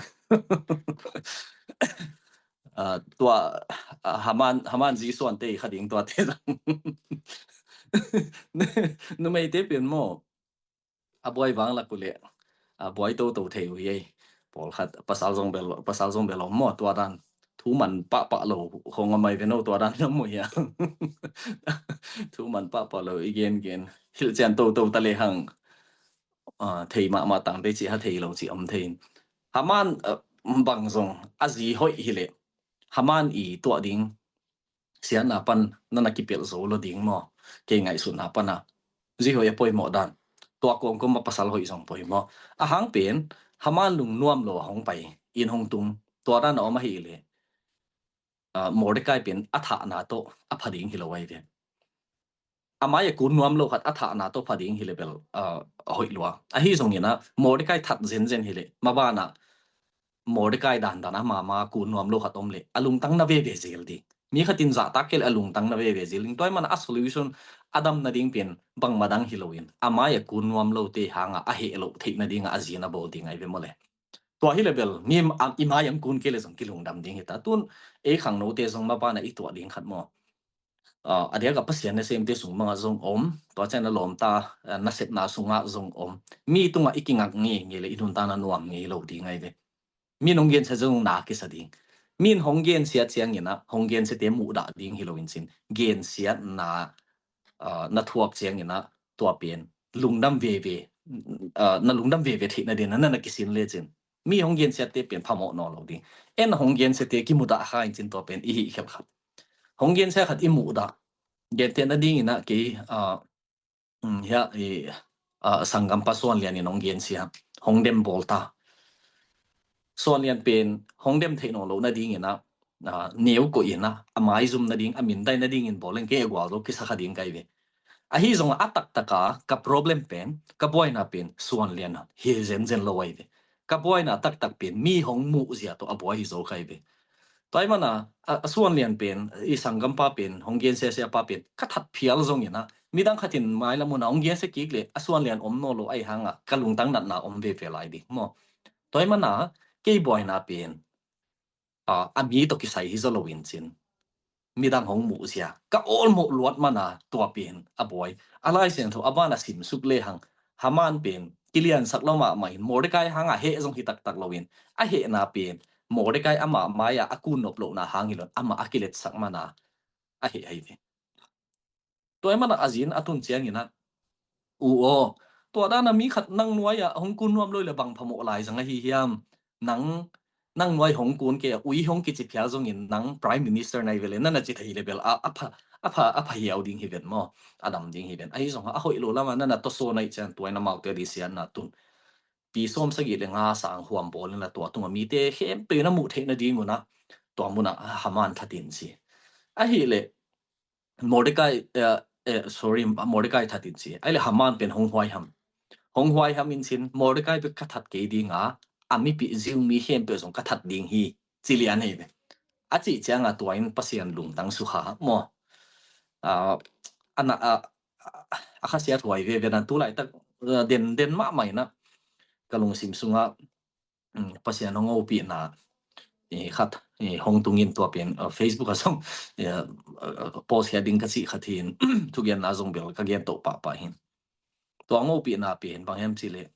Ah, tua, ah, Haman, Haman zi suante i kha ding tuate zang. Numeite pen maw, a buai vang lak uh leh a buai toto thei uh hi ei. Pawlkhat pasal zong bel, pasal zong bel om maw, tua dan thu man pahpah lo khong a mai ve no, tua dan lam uh hi a. Thu man pahpah lo i gengen hilhcian toto ta lehang, ah, thei mahmah tang dei cih ha, thei lo cih om thei in. Haman, ah, bang zong a zi hoih hileh Haman i tuah ding siatna pan na na kipelh zo lo ding maw? Kei ngaihsutna pana zi hoih a poimawh dan, tua kawmkawm a pasal hoih zong poimawh. A hang pen Haman lungnuam lo a hong pai in hong tung, tua dan a om ahih leh, ah, Mordekai pen a thahna tawh a pha ding hi lo ai ve. A mai a kun nuam lo khat a thahna tawh pha ding hileh bel, ah, a hoih lua. Ahi zongin ah Mordekai that zenzen hileh mabanah Mordekai dandan a mama kun nuam lo khat om leh a lungtang na veve zel ding. Mi khat in zahtak kei leh a lungtang na veve zel ding. Tua ahih mana a solution, a dam nading pen bangmah dang hi loin a mai a kun nuam lote hangah a heh loh theih nadingah a zin a bawl ding ai ve maw le. Tua hileh bel mi a, i mai a kun kei leh zong kilungdam ding hi ta. Tun ei khangnote zong mabanah i tuah ding khat maw? Ah, a diakah Pasian nasemte sung bangah zong om, tua ciang a lawmta, ah, nasepna sungah zong om. Mi tungah i kingak ngeingei leh i nuntakna nuam ngei lo ding ai ve. Mi in hong gensia zong na kisa ding. Mi in hong gensia ciangin ah hong gensiate muhdah ding hi loin cin, gensiatna, ah, na thuak ciangin ah tua pen lungdam veve, ah, na lungdam veve theih nadingin na, na kisin lecin mi hong gensiate pen phamawh nawn lo ding. En hong gensiate kimudah kha in cin tua pen i hih khial khat. Hong gensia khat i muhdah, gentehna dingin ah kei, ah, um, hiah i, ah, sanggampa Suan Lian in hong gensia, hong dem bawl ta. Suan Lian pen hong dem theih nawn loh nadingin ah, ah, neu koih in ah a maizum nading, a mindai nadingin bawl in kei a gualzo kisa kha ding kai ve. Ahi zongah a taktaka ka problem pen, ka buaina pen Suan Lian hi zenzen lo ai ve. Ka buaina taktak pen mi hong muhzia tawh a buai hi zo kai ve. Tua ahih mana, a, a Suan Lian pen, i sanggampa pen, hong gensiasiapa pen ka that phial zongin ah midang khat in mailam hun ah hong gensia kik leh a Suan Lian om nawn lo ai hangah ka lungtang natna om veve lai ding maw? Tua ahih mana kei buaina pen, a, a mi tawh kisai hi zaw loin cin, midang hong muhzia ka awlmawh luat mana tua pen a buai. A Lai Siangtho a banah simsuk lehang Haman pen kiliansak lo mahmah in, Mordekai hangah heh zong hi taktak loin, a hehna pen Mordekai amah mai-ah a kun nop lohna hang hi loin amah a kiletsak mana a heh ahi ve. Tua ahih mana a zin a tun ciangin ah, u aw, tua dana mi khat nang nuai-ah hong kun nuam lo leh bang phamawh lai zang ahi hiam? Nang, nang nuai hong kun kei a, ui hong kici phial zongin nang Prime Minister na hi ve leh, na na ci thei leh bel a, a pha, a pha, a pha hiau ding hi ven maw? A dam ding hi ven. Ahi zongah a hoih lo lamah na na tawsawn ahih ciang tua in amaute a ding siatna tun. Pi sawm sagih leh nga sang huam bawl in la tua tungah mite khempeuh in a muh theih nadingun ah tua munah Haman that in ci. Ahih leh Mordekai, eh, eh, sorry, Mordekai that in ci. Ahih leh Haman pen hong huaiham. Hong huaiham in cin, Mordekai bek ka that kei dinga, a mipih Jew mi khempeuh zong ka that ding hi, ci lian hi ve. A cih cianga tua in Pasian lungtang sukha maw? Ah, a na, a, a khasiat huai veve dan tu laitak, eh, den, den mahmah in ah ka lungsim sungah, um, Pasian hong hopihna, eh, khat, eh, hong tungin tua pen, uh, Facebook ah zong, eh, uh, post khia ding ka cih khat hi in, thugenna zong bel ka gen toh pahpah hi in. Tua hong hopihna pen bang hiam cih leh,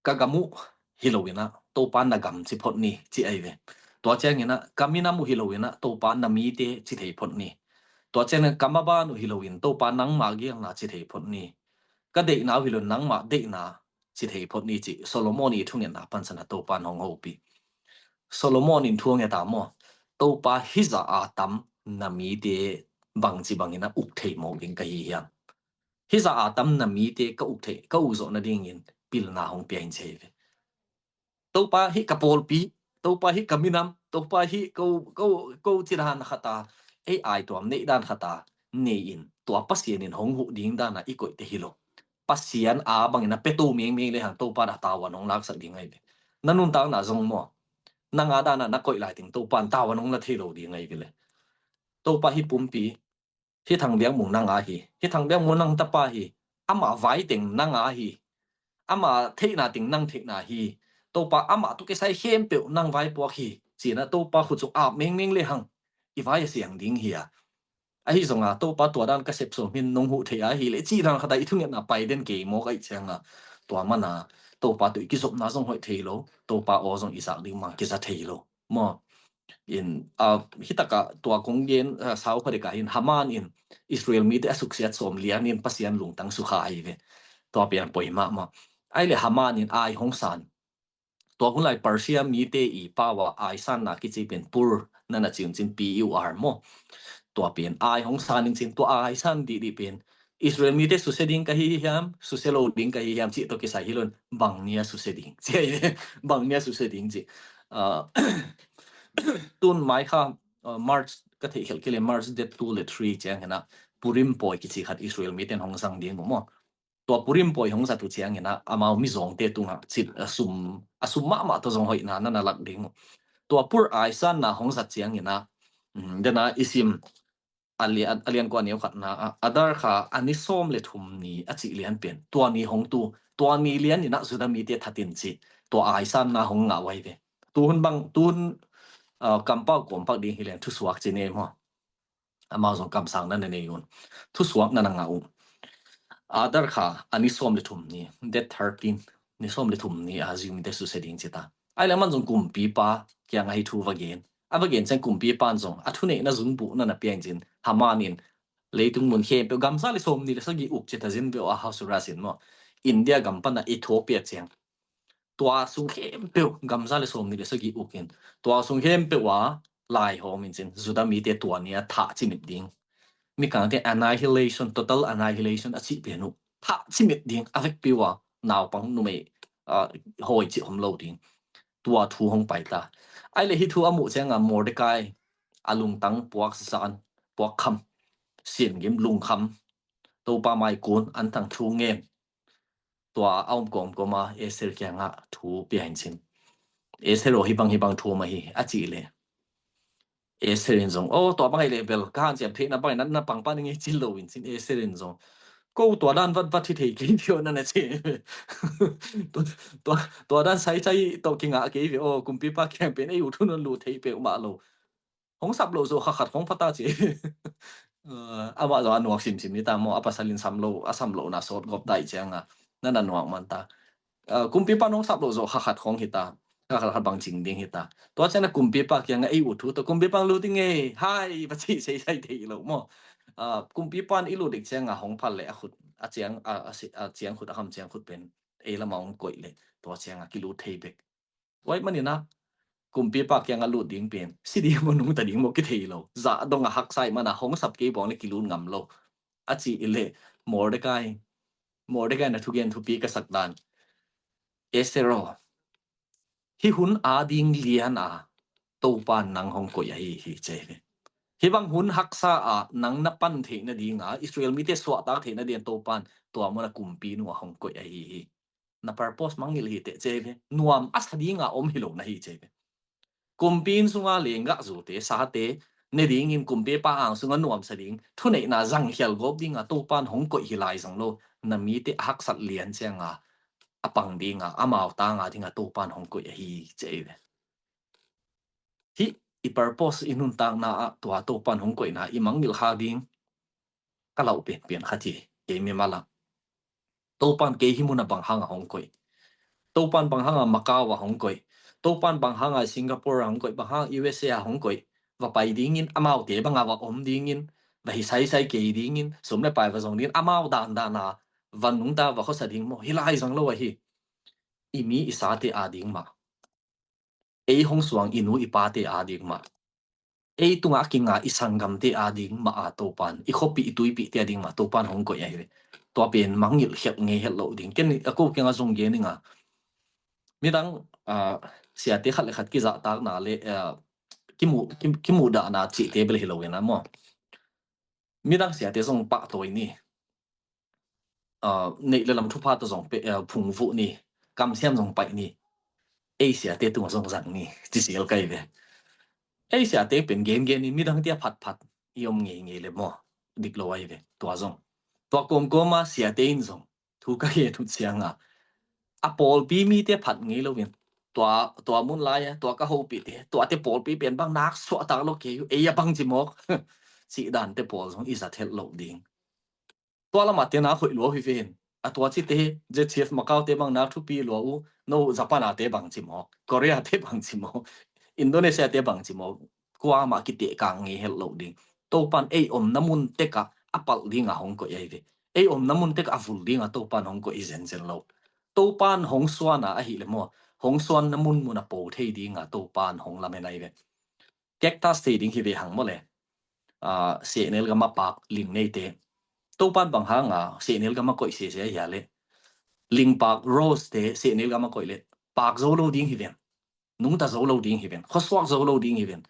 ka gam uh hi loin ah Topa na gam ci phot ni, ci ahi ve. Tua ciangin ah ka minam uh hi loin ah Topa na mite ci thei phot ni. Tua ciangin ah ka maban uh hi loin Topa nangmah gelna ci thei phot ni. Ka deihna uh hi loin nangmah deihna ci thei phot ni, ci Solomon i thungetna pansan a Topa in hong hopih. Solomon in thu nget a maw? Topa, hih zah a tam na mite bangci bangin a uk thei mawk ding ka hi hiam? Hih zah a tam na mite ka uk thei, ka uk zawh nadingin pilna hong pia in, ci hi ve. Topa hih ka pawlpi, Topa hih ka minam, Topa hih ko, ko, ko ci dan khat a, ei aituam neih dan khat a, nei in, tua Pasian in hong huh ding dan a i koihte hi lo. Pasian a bangin a pia to mengmeng le hang Topa in a tavuan hong laksak ding ahi ve. Na nuntakna zong maw, nang a dan a na koih lai teng Topa in tavuan hong la thei lo ding ahi ve le. Topa hih pumpi, hih Thang Biak Mung nang a hi, hih Thang Biak Mung nang tapa hi, ama vai teng nang a hi, ama theihna teng nang theihna hi, Topa amah tawh kisai khempeuh nang vaipuak hi, ci-in a Topa khut sung ap mengmeng le hang i vai a siang ding hi a. Ahi zongin Topa tua dan ka sep sawm hi-in nong huh thei a hi leh ci dan khat a i thungetna pai den kei mawk ahih ciangin, tua manin Topa tawh i kizopna zong hoih thei lo, Topa aw zong i zak ding mah kiza thei lo. Maw, in, a, hih takah tua kong gen, a, sau kha dek ah hin Haman in Israel mite a suksiat sawm lian in Pasian lungtang sukha ahi ve. Tua pen a poi mahmah. Ahih leh Haman in ai hong san. Tua hun lai Persia mite i pau a ai sanna kici pen pur, na na ci un cin P U R maw. Tua pen ai hong san in cin tua ai san dihdih pen Israel mite susia ding ka hi hiam, susia lo ding ka hi hiam cih tawh kisai hi lo in bang ni a susia ding. Ci ahi, bang ni a susia ding ci. Ah, tun mai kha, ah, March ka theih khelh kei leh March date two le three ciangin a Purim pawi kici khat Israel mite in hong zang ding uh maw. Tua Purim pawi hong zat uh ciangin a amau mizawngte tungah cit a sum, a sum mahmah tawh zong hoihna na na lak ding uh. Tua pur ai sanna hong zat ciangin a, mm, den a i sim a lian, a lian kua neu khatna ah, Adar kha a ni sawm le thum ni a cih lian pen tua ni hong tu, tua ni lian in a Judah mite that in ci, tua ai sanna hong ngah uh ahi ve. Tuhun bang, tuhun, ah, kampau kawmpak ding hi leng thusuak ci ne maw. Amau zong kamsang na na nei un. Thusuak na na ngah uh. Adar kha a ni sawm le thum ni, date thirteen, ni sawm le thum ni a Jew mite susia ding ci ta. Ahih leh aman zong kumpipa kiangah hih thu va gen. A va gen ciang kumpipa in zong a thuneihna zungbuh na na pia in cin Haman in leitung mun khempeuh gam za le sawmnih le sagih uk ci ta zin ve uh, Ahasuerus in maw. India gam pan a Ethiopia ciang tua sung khempeuh gam za le sawmnih le sagih uk in, tua sung khempeuh a lai hawm in cin Judah mite tua ni a thah cimit ding. Mikangte annihilation, total annihilation a cih pen uh. Thah cimit ding, a vekpi uh a naupang numei, ah, hawi cih om lo ding. Tua thu hong pai ta. Ahih leh hih thu a muh ciangin Mordecai a lungtang puak zan, puak kham, sin gim lungkham, Topa mai kun an thang thu ngen. Tua a om kawmkawm a Esther kiangah thu pia in cin. Esther aw, hih bang hih bang thu om ahi, a cih leh Esther in zong, aw, tua bang ahih leh bel ka hanciam theihna bangin na pangpa ning hi, ci lo in cin Esther in zong, ko tua dan vatvat hi thei kei pi aw, na na ci. Tua, tua, tua dan saisai tawh kingah kei ve aw, kumpipa kiang pen ei uh thu na lut thei peuhmah lo. Hong sap loh zawh kha khat khawng pha ta ci. Eh, amah zong a nuak simsim hi ta maw, a pasal in sam loh, a sam lohna sawt gawp ta ahih ciangin na na nuak man ta. Eh, kumpipa in hong sap loh zawh kha khat khawng hi ta. Kha khat khat bang cing ding hi ta. Tua ciangin kumpipa kiangah ei ut thu tawh, kumpipa lut ing ei, hai, va ci seisai thei lo maw. Eh, kumpipa in i lut ding ciangin hong phal leh a khut, a ciang, a, a si-, a ciang khut, a kham ciang khut pen ei lamah hong koih leh tua ciangin kilut thei bek. Tua ahih manin a kumpipa kiangah lut ding pen si ding maw, nungta ding maw kithei lo. Zah dong a haksa ahih manin hong sap kei bang leh kilut ngam lo. A cih leh Mordecai, Mordecai in a thugen thupi ka sak dan. Esther aw, hih hun a ding lian a Topa in nang hong koih ahi hi, ci hi. Hih bang hun haksa ah nang na pan theih nading a, Israel mite suahtak theih nading a Topa in tua mun a kumpi nu ah hong koih ahi hi. Na purpose mangngilh hi teh, ci hi. Nuam a sa ding a om hi lo na hi, ci hi. Kumpi inn sung a lenggah zute, sate ne dingin kumpipa ang sung a nuamsa ding, thuneihna zang khial gawp ding a Topa in hong koih hi lai zang lo. Na mite a haksat lian ciangin a pang ding a, amau tang a ding a Topa in hong koih ahi, ci hi. Hih i purpose, i nuntakna ah tua Topa in hong koihna i mangngilh kha ding ka lau penpen khat hi, kei mimal ah. Topa in kei hih mun ah bang hang a hong koih? Topa in bang hang a Macau ah hong koih? Topa in bang hang a Singapore ah hong koih, bang hang a U S A ah hong koih? Va pai dingin, amaute bang a va om dingin, va hi saisai kei dingin, sum le pai va zong dingin, amau dandan a va nungta va khuasa ding maw? Hi lai zang lo ahi. I mi i sate a ding mah, ei hong suang i nu i pate a ding mah, ei tungah a kinga i sanggamte a ding mah a Topa in, i khuapih i tuipihte a ding mah Topa in hong koih ahi ve. Tua pen mangngilh khialh ngei het loh ding. Ken a ko kiangah zong gen ing a, Midang, ah, siate khat le khat kizahtakna le, ah, kimu-, ki-, kimudahna cihte bel hi lo in a maw. Midang siate zong pahtawi ni. Ah, neih le lam thupha tawh zong pe-, ah, phungvuh ni. Kamsiam zong paih ni. Ei siate tungah zong zang ni. Ci sial kai ve. Ei siate pen gengen ni, midang tia phatphat i om ngeingei le maw. Dik lo ai ve. Tua zong. Tua kawmkawma siate in zong thu ka gen uh cianga, a pawlpi mite phat ngei loin, tua, tua mun lai-a, tua ka hopihte, tuate pawlpi pen bang nak suahtak lo kei uh, ei a bangci mawk. Cih dante pawl zong i zat helh loh ding. Tua lamah te nak hoih lua uh hi ven. A tua cite, Z C F Macau te bang nak thupi lua uh, no Japan a te bangci mawk, Korea te bangci mawk, Indonesia te bangci mawk, kuamah kitehkang ngei helh loh ding. Topan ei omna mun tekah a palh dinga hong koih ai ve. Ei omna mun tekah a vul dinga Topan hong koih hi zenzen lo. Topan hong suana ahih le maw, hong suanna munmun a po thei dinga Topan hong lamen ai ve. Cactus thei ding hi ve hang maw le. Ah, sehnel gama pak ling neite. Topan bang hanga sehnel gama koih sese ahia le. Lingpak rose te sehnel gama koih le. Pak zo lo ding hi ven. Nungta zo lo ding hi ven, khuasuak zo lo ding hi ven.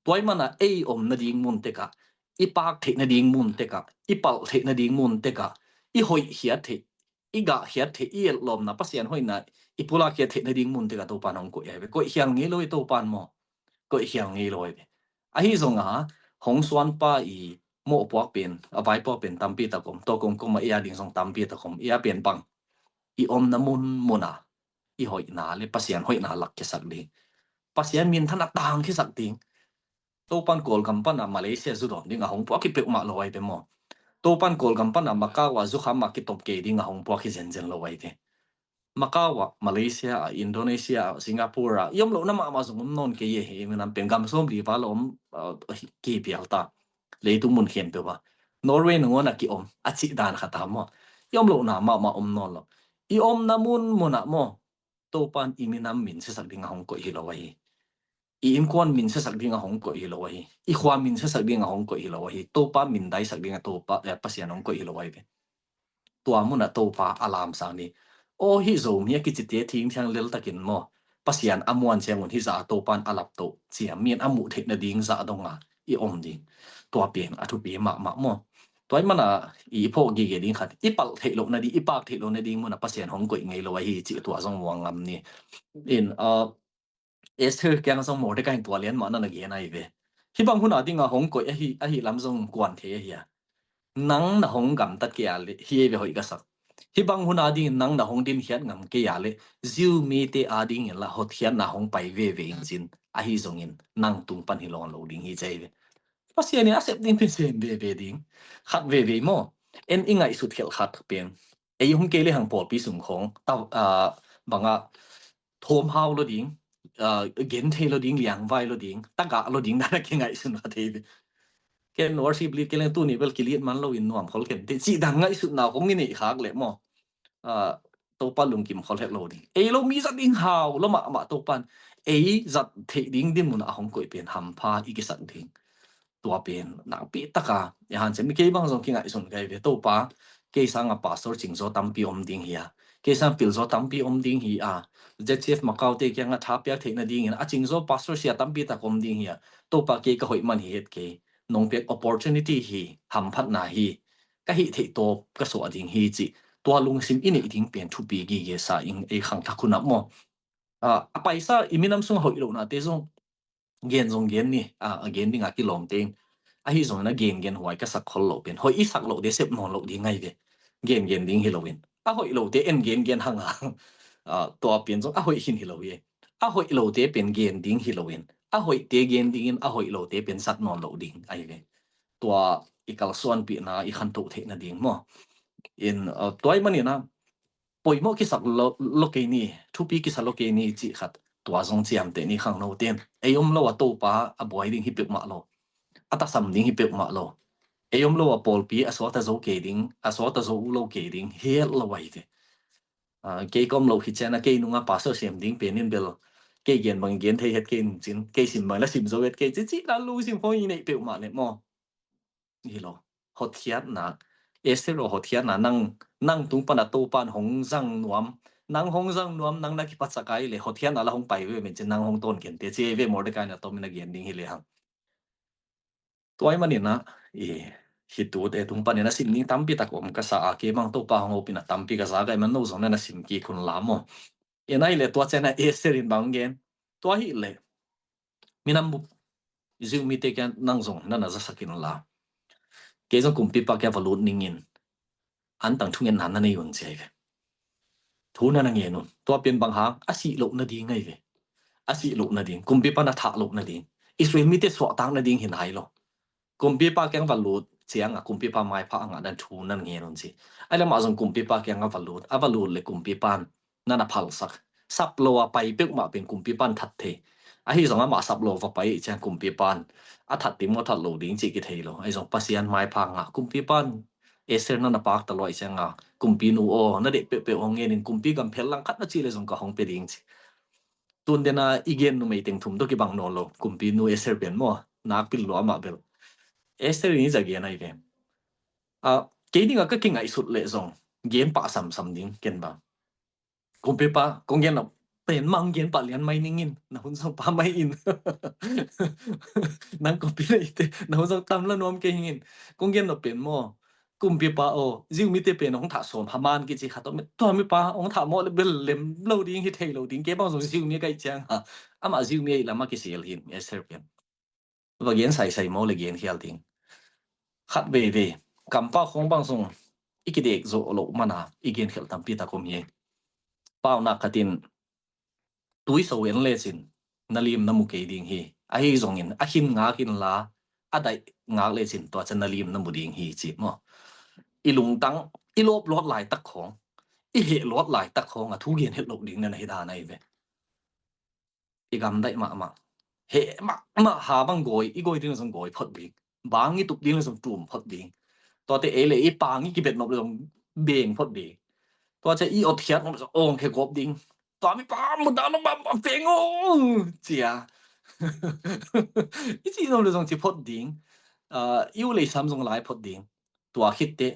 Tua ahih mana ei omna ding mun tekah, i pak theihna ding mun tekah, i palh theihna ding mun tekah, i hoihkhiat theih, i gahkhiat theih, i etlawmna, Pasian hoihna i pulak khiat theihna ding mun tekah Topan hong koih ai ve. Koih khial ngei lo i Topan maw. Koih khial ngei lo ai ve. Ahi zonga hong suanpa i mawhpuak pen, a vaipuak pen tampi tak om, tua kawmkawma i a ding zong tampi tak om, i a pen bang. I omna munmuna i hoihna le Pasian hoihna lakkhiasak ding. Pasian minthan a tangkhiasak ding. Topan Kawlgam pana Malaysia zu dawn dinga hong puak hi peuhmah lo ai ve maw. Topan Kawlgam pana Macau a zukham a kitop kei dinga hong puak hi zenzen lo ai ve. Macau ah, Malaysia ah, Indonesia ah, Singapore ah, i om lohna mahmah zong om nawn kei e, hi minam pen gam sawm li val a om, ah, hi, kipial ta. Leitung mun khempeuh ah. Norway nangawn a kiom, a cih dan khat ah maw. I om lohna mahmah om nawn lo. I omna munmun ah maw. Topan i minam minsiasak dinga hong koih hi lo ahi. I innkuan minsiasak dinga hong koih hi lo ahi. I khua minsiasak dinga hong koih hi lo ahi. Topa mindaisak dinga Topa, eh, Pasian hong koih hi lo ahi ve. Tua munah Topa a lamsang ni. Aw, hih Zomi a kicite thingthiang leltakin maw. Pasian a muan ciangun hih zah a Topan a laptoh ciam min a muh theihna ding zah donga i om ding. Tua pen a thupi mahmah maw. Tua ahih mana i phawk gige ding khat, i palh theih lohna ding, i pak theih lohna ding munah Pasian hong koih ngei lo ahi cih tua zong muang ngam ni. In, uh, Esther kiang zong Mordecai in tua lian mah na na gen ahi ve. Hih bang hun a dinga hong koih ahi, ahi lam zong kuan thei ahi a. Nang na hong gamtat kei a le, hi ei ve hoih ka sak. Hih bang hun a dingin nang na hong dinkhiat ngam kei a le, Jew mite a dingin la hotkhiatna hong pai veve in cin, ahi zongin nang tung pan hi lawn lo ding hi ci ahi ve. Pasian in a sep ding pen sem veve ding. Khat veve maw. En i ngaihsut khelh khat pen. Ei hong kei le hang pawlpi sung khawng, ta, ah, banga thawm hau lo ding, ah, gen thei lo ding, liangvai lo ding, tagah lo ding, nana kingaihsun kha thei ve. Ken worship lead kei leng tuni bel kilit man lo in nuam khol ken. Te cih dan ngaihsutna khawng i neih khak leh maw. Ah, Topa lungkim khol het lo ding. Ei lo mi zat ding hau lo mahmah Topan. Ei zat theih ding din munah a hong koih pen hampha i kisak ding. Tua pen nakpi taka i hanciam ni. Kei bang zong kingaihsun kai ve. Topa, kei sanga pastor cingzaw tampi om ding hi a, kei sang pilzaw tampi om ding hi a, Z C F Macau te kianga tha piak theihna dingin a cingzaw pastor sia tampi tak om ding hi a, Topa kei ka hoih man hi het kei. Nong piak opportunity hi, hamphatna hi, ka hih theih tawp ka suah ding hi cih. Tua lungsim i neih ding pen thupi gige sa ing ei khangthak hunah maw. Ah, a paisa i minam sung a hoih lohnate zong gen zong gen ni, ah, a gen dinga kilawm te in. Ahi zongin a gen gen huai ka sak khol loh pen. Hoih i sak loh de sep nawn loh ding ngai ve. Gen gen ding hi loin. A hoih lote en gen gen hanga. Ah, tua pen zong a hoih hin hi lo hi. A hoih lote pen gen ding hi loin. A hoihte gen dingin a hoih lote pen zat nawn loh ding ahi ve. Tua i kalsuanpihna i khantoh theihna ding maw. In, ah, tua ahih manin a poimawh kisak lo, lo kei ni, thupi kisa lo kei ni cih khat tua zong ciamteh ni khangno ten. Ei om lo a Topa a buai ding hi peuhmah lo. A tasam ding hi peuhmah lo. Ei om lo a pawlpi a suakta zo kei ding, a suakta zo uh lo kei ding, hi het lo ahi ve. Ah, kei ka om lo hi ciana kei nunga pastor sem ding penin bel. Kei gen bang gen thei het kei ning cin, kei sim bang la sim zo het kei cin, cih la lungsim khawng i neih peuhmah le maw. Hi lo. Hotkhiatna. Esther aw hotkhiatna nang, nang tung pana Topan hong zang nuam, nang hong zang nuam, nang na kipatsak a hi leh hotkhiatna la hong pai veve cin, nang hong tawn kei inteh, ci ei ve Mordekai in a tomin a gen ding hi lehang. Tua ahih manin ah, i, hih tuute tung panin a sim ding tampi tak om ka sa a, kei bang Topa hong hopihna tampi ka za ka hih man, no zong na na sim kik un la maw. Tua ahih leh tua ciangin ah Esther in bang gen, tua ahih leh minam bup Jew mite kiang nang zong na na zasak in la, kei zong kumpipa kiang va lut ning in, antang thungetna na nei un, ci ei ve. Thu na na ngen un. Tua pen bang hang, a sih loh nading ahi ve. A sih loh nading, kumpipa na thah loh nading, Israel mite suahtak nading hi nai lo. Kumpipa kiang va lut ciangah kumpipa maipha a ngah dan thu na na ngen un, ci. Ahih leh amah zong kumpipa kiangah va lut, a va lut leh kumpipa in na na phalsak. Sap lo a pai peuhmah pen kumpipa in that thei. Ahi zongin amah sap lo va pai ciang kumpipa in a that ding maw, that lo ding cih kithei lo. Ahi zong Pasian maipha ngah, kumpipa in Esther na na pakta lua ciangah, kumpinu aw, na deih peuhpeuh hong ngen in, kumpi gam phel langkhat na cih leh zong ka hong pia ding, ci. Tun dena i gen numei teng thum tawh kibang nawn lo kumpinu Esther pen maw, nakpi lua mah bel. Esther in hih zah gen ahi ve. A, kei dingah ka kingaihsut leh zong gen pah samsam ding ken bang. Kumpipa, kong gen nop pen mah hong gen pah lian mai ning in, na hun zong pha mai in. Nang kumpi na hi teh, na hun zong tam la nuam kei ning in. Kong gen nop pen maw, kumpipa aw, Jew mite pen hong thah sawm, Haman kici khat om, tua mipa hong thah mawk leh bel lem lo ding hi thei lo ding, kei bang zong Jew mi ka hih ciangah, amah Jew mi ahih lam a kisel hi Esther pen. Va gen saisai maw leh gen khial ding. Khat veivei, kampau khawng bang zong i kidek zawh loh mana i gen khial tampi tak om hi. Paunak khat in, tui so en lecin na lim na mu kei ding hi. Ahi zongin a khin ngak inla, a daih ngak lecin tua ciang na lim na mu ding hi, ci maw. I lungtang, i lawp luat laitak khawng, i heh luat laitak khawng a thu gen het loh ding na na hi dan ahi ve. I gamdaih mahmah. Heh mahmah, ha bang gawi, i gawi ding leh zong gawi phot ding. Bang i tup ding leh zong tum phot ding. Tuate ei leh i pang i kibet nop leh zong beng phot ding. Tua ciang i otkhiat nop leh zong awngkhia gawp ding. Tua mipa mudah lo mah, a peng aw, ci a. I cih nop leh zong ci phot ding. Ah, i u lei sam zong lai phot ding. Tua khit teh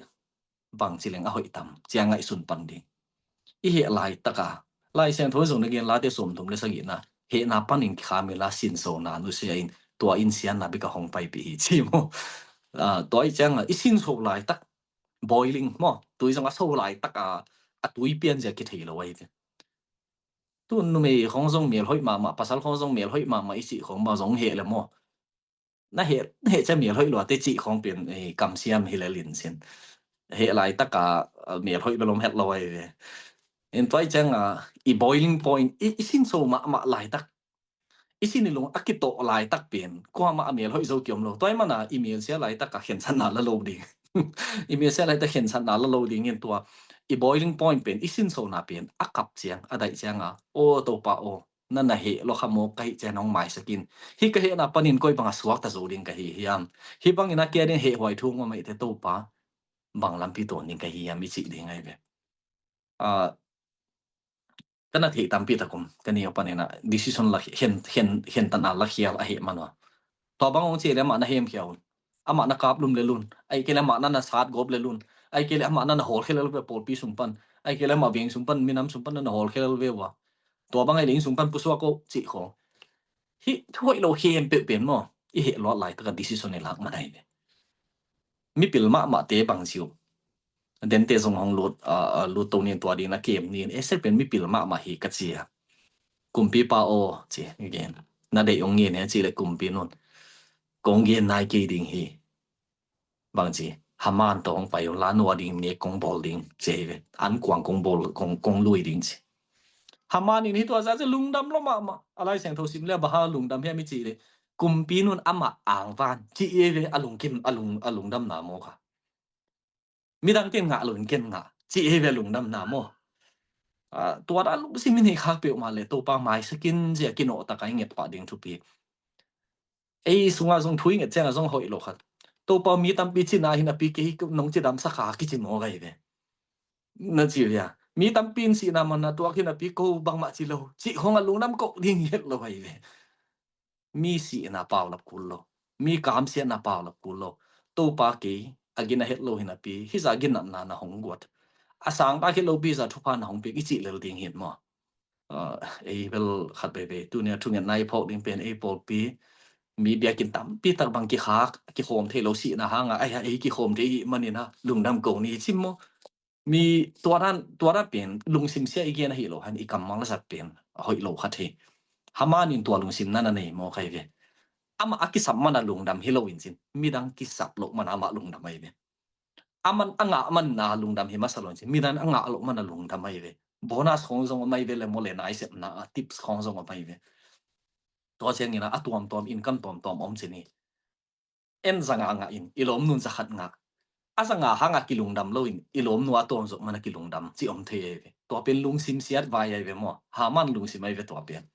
bangci leng a hoih tam, ci a ngaihsun pan ding. I heh laitak a, Lai Siangtho in zong na gen Late sawmthum leh sagihna, hehna panin kikham inla, sinsona nusia in, tua in siatna bek a hong paipih hi, ci maw. Ah, tua ahih ciangah i sinso laitak, boiling maw, tui zong a so laitak a, a tui pian zia kithei lo ahi ve. Tun numei khawng zong mel hoih mahmah, pasal khawng zong mel hoih mahmah i cih khawng bang zong heh leh maw. Na heh, heh ciang mel hoih lua teh cih khawng pen, eh, kamsiam hi lel in cin. Heh laitak a, ah, mel hoih bel om het lo ahi ve. In tua ahih ciangah, i boiling point, i, i sinso mahmah laitak, i sin i lung a kitawh laitak pen kuamah a mel hoih zo kiom lo. Tua ahih mana i melsia laitak a khensatna la lo ding. I melsia laitak khensatna la lo ding in tua, i boiling point pen, i sinsona pen a kap ciang, a daih ciangah, aw Topa aw, na na heh lua kha mawk ka hih ciang hong maisak in. Hih ka hehna panin koi bang a suakta zo ding ka hi hiam? Hih bangin a kia ding hehhuai thu hong om ahih teh Topa, bang lampi tawn ding ka hi hiam, i cih ding ahi ve. Ah, ka na theih tampi tak om, ka ni a panin ah decision la, khen, khen, khentatna la khial ahih man ua. Tua bang hong ci leh amah na hemkhia un. Amah na kap lum lel un. Ahih kei leh amah na na sat gawp lel un. Ahih kei leh amah na na hawlkhia lel ve pawlpi sung pan. Ahih kei leh amah veng sung pan, minam sung pan na na hawlkhia lel ve ua. Tua bang ahih leh inn sung pan pusuak o, cih khawng. Hih thu hoih lo khempeuh pen maw, i heh luat laitak a decision i lak man ahi ve. Mipil mahmahte bang ci uh. Dente zong hong lut, ah, ah, lut to ning, tua ding na kem ning. Esther pen mipil mahmah hi ka ci a. Kumpipa aw, ci, again. Na deih hong ngen hiam, cih leh kumpi nu'n, kong gen nai kei ding hi. Bang ci, Haman tawh hong pai un la, no a ding nek kong bawl ding, ci hi ve. An kuang kong bawl, kong, kong lui ding ci. Haman in hih tua zah ciang lungdam lua mahmah. A Lai Siangtho sim leh bang hang lungdam hiam i cih leh, kumpi nu'n amah angvan, ci hi ve, a lungkim, a lung, a lungdamna maw kha. Midangte'n ngah lo in ken ngah, ci hi ve lungdamna maw. Ah, tua dan lungsim i neih khak peuhmah leh Topa maisak in, zia kinawh tak a i nget pah ding thupi. Ei sungah zong thu i nget ciangah zong hoih lo khat. Topa, mi tampi cina hi napi kei nong cidamsak a, kici mawk ahi ve. Na ci uh hia? Mi tampi in sihna manna tuak hi napi ko bangmah ci lo, cih khawng a lungdam koh ding hi het lo ahi ve. Mi sihna paulap kul lo. Mi kamsiatna paulap kul lo. Topa, kei a gina het lo hi napi, hih zah ginatna na hong guat. a sangtak hi lopi zah thupha na hong piak i cih lel ding hi maw? Ei bel khat veivei tunia thungetna i phawk ding pen ei pawlpi mi biakinn tampi tak bang kikhak kikhawm thei lo sihna hanga ei kikhawm thei i hih manin a lungdam ko ni cim maw? Mi tua dan tua dan pen lungsim sia i gen ahi lo han i kammal zat pen a hoih lo khat hi. Haman in tua lungsim na na nei maw kai ve? Amah a kisap mana lungdam hi lo in cin midang kisap lo mana amah lungdam ai ve. Aman a ngah mana lungdam hi masa lo in cin midang a ngah lo mana lungdam ai ve. Bonus khong zong om ai ve le maw le naisepna a tips khong zong om ai ve. Tua ciangin a tuamtuam income tuamtuam om cin hi. En zanga ngah in i lawmnun zakhat ngah a zanga hanga kilungdam lo in i lawmnu a tuam zok mana kilungdam ci om thei ai ve. Tua pen lungsim siat vai ai ve maw? Haman lungsim ai ve tua pen.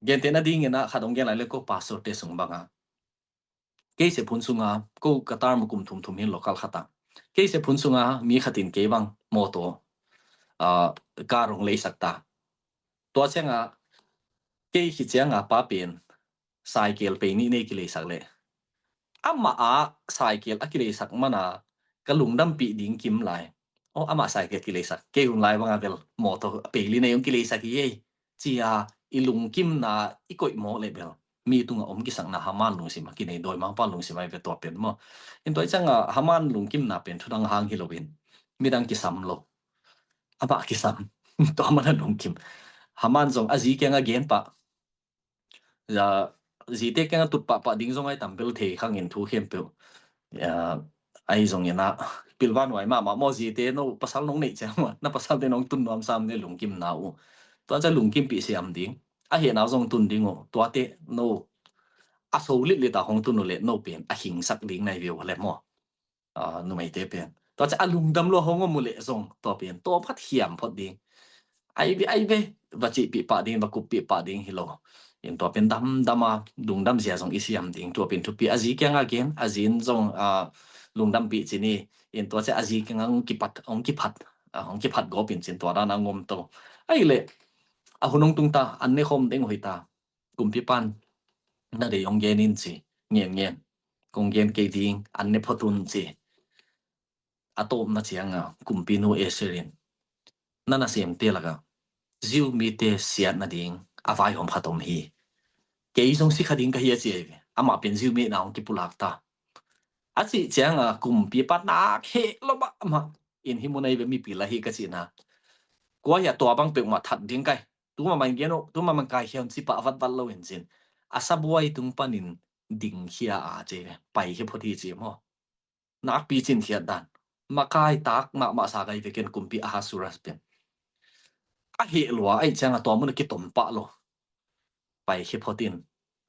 Gentehna dingin a khat ong gen lai le ko pastor te sung banga kei se phun sunga ko ka tar ma kum thum thum hin local khata kei se phun sunga mi khatin kei bang mawtaw kar ong leisak ta. Tua cianga kei khit cianga pa pen saikel pei nih nei kileisak leh amah a saikel a kileisak mana ka lungdampih ding kim lai. Aw amah saikel kileisak kei hun lai banga bel mawtaw pei li nei ong kileisak hi ei. Cia i lungkimna i koih mawk leh bel mi tunga om kisakna Haman lungsim a kinei dawi mangpa lungsim ai ve tua pen maw? In tua i cianga Haman lungkimna pen thudang hang hi loin midang kisam lo. Amah kisam. Tua mana lungkim. Haman zong a zi kianga gen pah zite kianga tut pahpah ding zong ai tam bel thei khangin thu khempeuh. Ai zong ina pilvan huai mahmah maw zite no pasal nong neih ciang maw na pasalte nong tun nuam sam ne lungkimna uh. Tua cia lungkimpih siam ding a hehnau zong tun ding uh tuate no a so litlit a hong tun uh leh no pen a hingsak ding nai viau le maw? Numeite pen tua cia a lungdam lua hong om uh leh zong tua pen tua phat hiam phot ding. Ai ve ai ve va cihpih pah ding va kuppih pah ding hi lo. In tua pen damdam a lungdam zia zong i siam ding tua pen thupi a zi kianga gen a zin zong lungdampih cin hi. In tua cia a zi kianga hong kipat hong kipat hong kipat gawp in cin tua dana ngom to. Ai leh a hun hong tungta an ne khawm ding uh hi ta. Kumpi pan na dei hong gen in ci ngen ngen kong gen kei ding an ne phot un ci. A tawpna cianga kumpinu Esther in na nasemte laka Jew mite siat nading a vaihawm khat om hi. Kei zong si kha ding ka hi a ci ai ve. Amah pen Jew mi na hong kipulak ta a cih cianga kumpi pa nak heh lo mahmah in hi mun ai ve mipi la hi ka cihna. Kua hi a tua bang peuhmah that ding kai tuma man gen uh tuma man kai hiam ci pah vatvat lo in cin a sabuai tung panin ding khia a ci ve pai hi phot hi ci maw? Nakpi cin khiat dan makai tak mahmah sa kai ve ken kumpi Ahasuerus pen a heh lua ai cianga tua mun a kitom pah lo. Pai hi phot in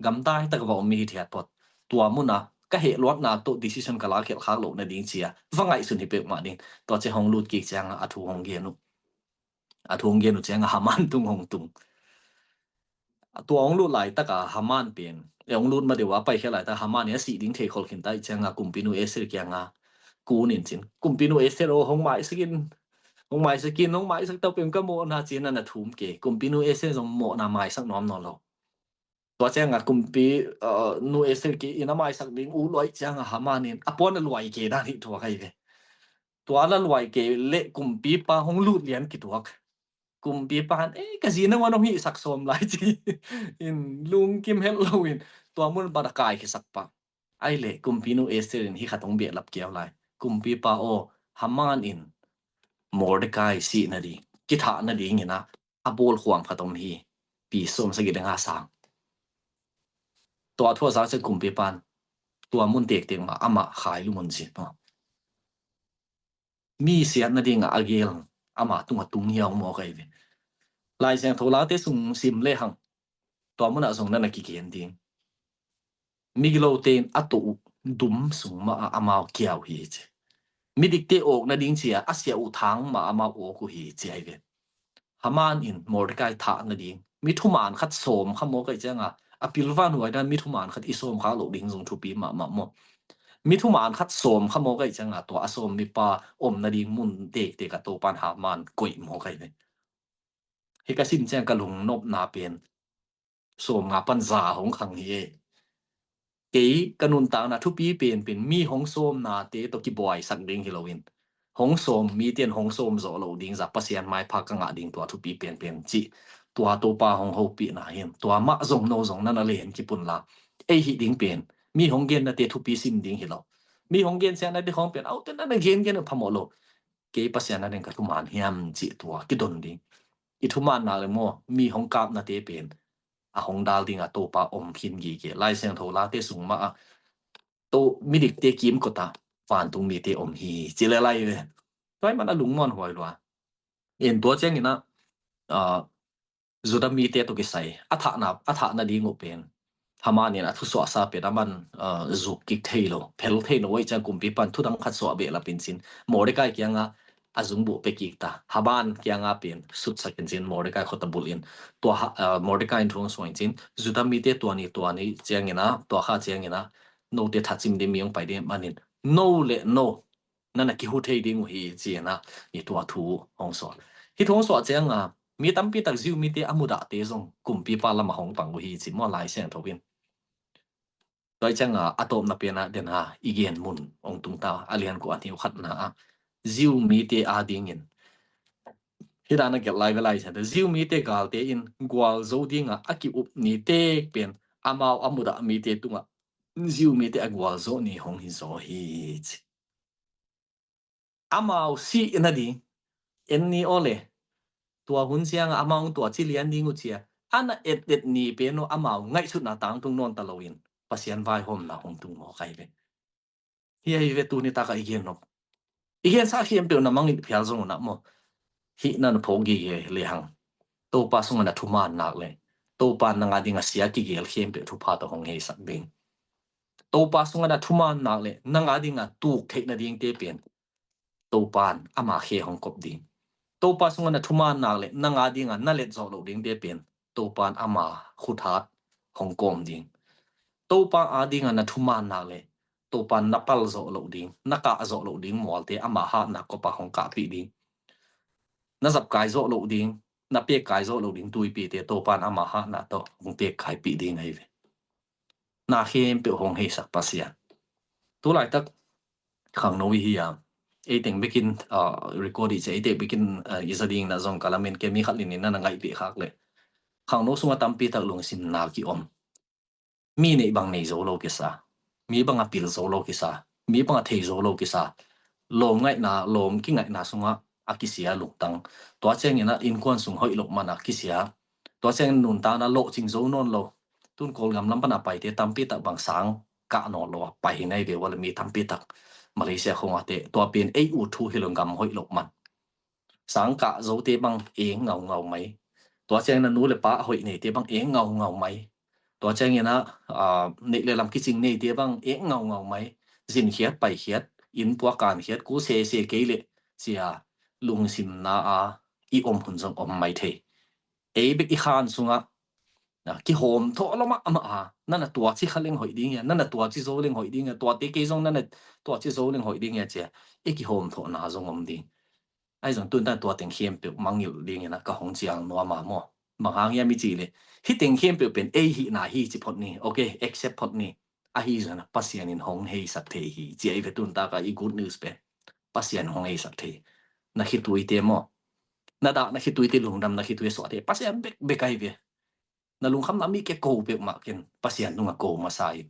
gamdai tak va om mi hi thiat phot. Tua muna ka heh luatna tawh decision ka la khialh khak loh nading cia va ngaihsun hi peuhmah ding. Tua cia hong lut kik cianga a thu hong gen uh a thu hong gen uh cianga Haman tung hong tung. Tua hong lut laitaka Haman pen e hong lut ma deuh a paikhia laitaka Haman in a sih ding thei khol khinta ih cianga kumpinu Esther kianga kun in cin kumpinu Esther aw hong maisakin hong maisakin hong maisak tau pem ka mawhna cin a na thum ke kumpinu Esther zong mawhna maisak nuam nawn lo. Tua cianga kumpi nu Esther ki in a maisak ding uh luai cianga Haman in a puan a luai ke dan hi tuak ai ve. Tua la luai ke le kumpipa hong lut lian kituak. Kumpipa han e ka zi nanguan hong hihsak sawm lai ci in lungkim het lo in tua mun pan a kai khisak pah. Ai le kumpinu Esther in hi khat hong behlap kiau lai. Kumpipa aw Haman in Mordecai sih nading kithah nading ina a bawl khuam khat om hi. Pi sawm sagih le nga sang. Tua thu a zak cian kumpipan tua mun tektek mah amah khai lu mun zin maw? Mi siat nadingah a gel amah tungah tung hiau maw kai ve. Lai Siangtho late sung sim le hang tua munah zong na na kigen ding. Migilote in a toh uh dum sung mah ah amau kiau hi ci. Midikte awk nading cia a siah uh thang mah amau awk uh hi ci ai ve. Haman in Mordecai thah nading mi thuman khat sawm kha maw kai cianga a pilvan huai dan mi thuman khat i sawm kha loh ding zong thupi mahmah maw? Mi thuman khat sawm kha maw kai cianga tua a sawm mipa om nading mun tektek a Topan Haman koih maw kai ve. Hi ka sim ciang ka lungnopna pen sawm nga pan za hong khang hi e. Kei ka nuntakna thupi penpen mi hong sawmnate tawh kibuaisak ding hi loin hong sawm mite in hong sawm zawh loh ding zah Pasian maipha ka ngah ding tua thupi penpen cih. Tua Topa hong hopihna hi in, tua mah zong no zong na na len kip un la, ei hih ding pen mi hong gennate thupi sim ding hi lo. Mi hong gen sianna ding khawng pen aute na na gengen uh phamawh lo. Kei Pasian na ding ka thuman hiam cih tua kidon ding. I thuman nak le maw, mi hong kapnate pen a hong dal dingah Topa om khin gige. Lai Siangtho late sung mah ah to midikte kimkot ah vantung mite om hi ci le lai ve. Tua ahih man a lungmuan huai lua. En tua ciangin ah, ah, Judah mite tawh kisai a thahna, a thahna ding uh pen Haman in a thusuahsa pen aman, ah, zuk kik thei lo, phel thei lo. Oi ciang kumpipan thudang khat suah behlap in cin Mordekai kiangah a zungbuh pia kik ta. Haman kiangah pen sutsak in cin Mordekai khut ah bulh in tua ha-, ah, Mordekai in thu hong suah in cin Judah mite tua ni tua ni ciangin ah, tua kha ciangin ah note thahcim ding mi hong pai ding manin no le no na na kihu thei ding uh hi ci-in ah i tua thu hong suah. Hih thu hong suah ciangah mi tampi tak Jew mite a mudahte zong kumpipa lamah hong pang uh hi ci maw Lai Siangtho in. Tua ciangah a tawpna pen ah den ha i gen mun hong tung ta a lian kua a hniu khatna ah Jew mite a dingin hih dan a gelh lai ve Lai Siangtho. Jew mite galte in gualzo dingah a ki-up ni tek pen amau a mudah mite tungah Jew mite a gualzo ni hong hi zaw hi ci. Amau sih nading en ni aw le. Tua hun ciangah amau tua ci lian ding uh cia a na et et ni pen uh amau ngaihsutna tangtung nawn ta loin Pasian vaihawmna hong tung mawk ahi ve. Hi ahi ve tuni takah i gen nop. I gensa khempeuh na mangngilh phial zong uh na maw. Hih na na phawk gige lehang Topa sungah na thuman nak le Topa nang a dingah sia kigel khempeuh thupha tawh hong heisak ding. Topa sungah na thuman nak le nang a dingah tuk theih nadingte pen Topan ama khe hong kop ding. Topa sungah na thuman nak le nang a dingah na let zawh loh dingte pen Topan ama khuthat hong kawm ding. Topa a dingah na thuman nak le Topan na pal zawh loh ding, na kah zawh loh ding mualte ama hatna kopah hong kahpih ding. Na zapkai zawh loh ding, na pekkai zawh loh ding tuipite Topan ama hatna tawh hong pekkaipih ding ahi ve. Na khempeuh hong heisak Pasian. Tu laitak khangno i hi a, ei teng bekin, ah, record i ci a, ei teng bekin, ah, i za ding na zong ka lamen ke mi khat linin na na ngaihpih khak le. Khangno sungah tampi tak lungsimna ki-om. Mi neih bang nei zo lo kisa. Mi bangah pil zo lo kisa. Mi bangah thei zo lo kisa. Lawm ngaihna, lawm kingaihna sungah a kisia lungtang. Tua ciangin ah innkuan sung hoih loh man a kisia. Tua ciangin nuntakna lawhcing zo nawn lo. Tun Kawlgam lam pan a paite tampi tak bang sang kah nawn lo a pai hi nai ve ua le mi tampi tak Malaysia khong a te. Tua pen ei ut thu hi lo gam hoih loh man. Sang kah zote bang eng ngaungau mai. Tua ciangin a nu le pa a hoih neite bang eng ngaungau mai. Tua ciangin ah, ah, neih le lam kicing neite bang eng ngaungau mai. Zinkhiat, paikhiat, inn puak kankhiat, ku sese kei leh cia lungsimna a i om hun zong om mai thei. Ei bek i khan sungah, ah, kihawm thawh lo mahmah a, na na tua ci kha leng hoih ding hia, na na tua ci zo leng hoih ding hia, tuate kei zong na na tua ci zo leng hoih ding hia cia i kihawm thawhna zong om ding. Ahi zong tun tan tua teng khempeuh mangngilh dingin ah ka hong cial nuam a maw. Bang hang hiam i cih leh hih teng khempeuh pen ei hihna hi ci phot ni. Ok, accept phot ni. Ahi zong ah Pasian in hong heisak thei hi ci ahi ve tun takah i good news pen. Pasian hong heisak thei. Na khituite maw. Na dah na khituite lungdam na khitui suahte Pasian bekbek ahi ve. Na lungkhamna mi ke ko peuhmah ken Pasian tungah ko masa in.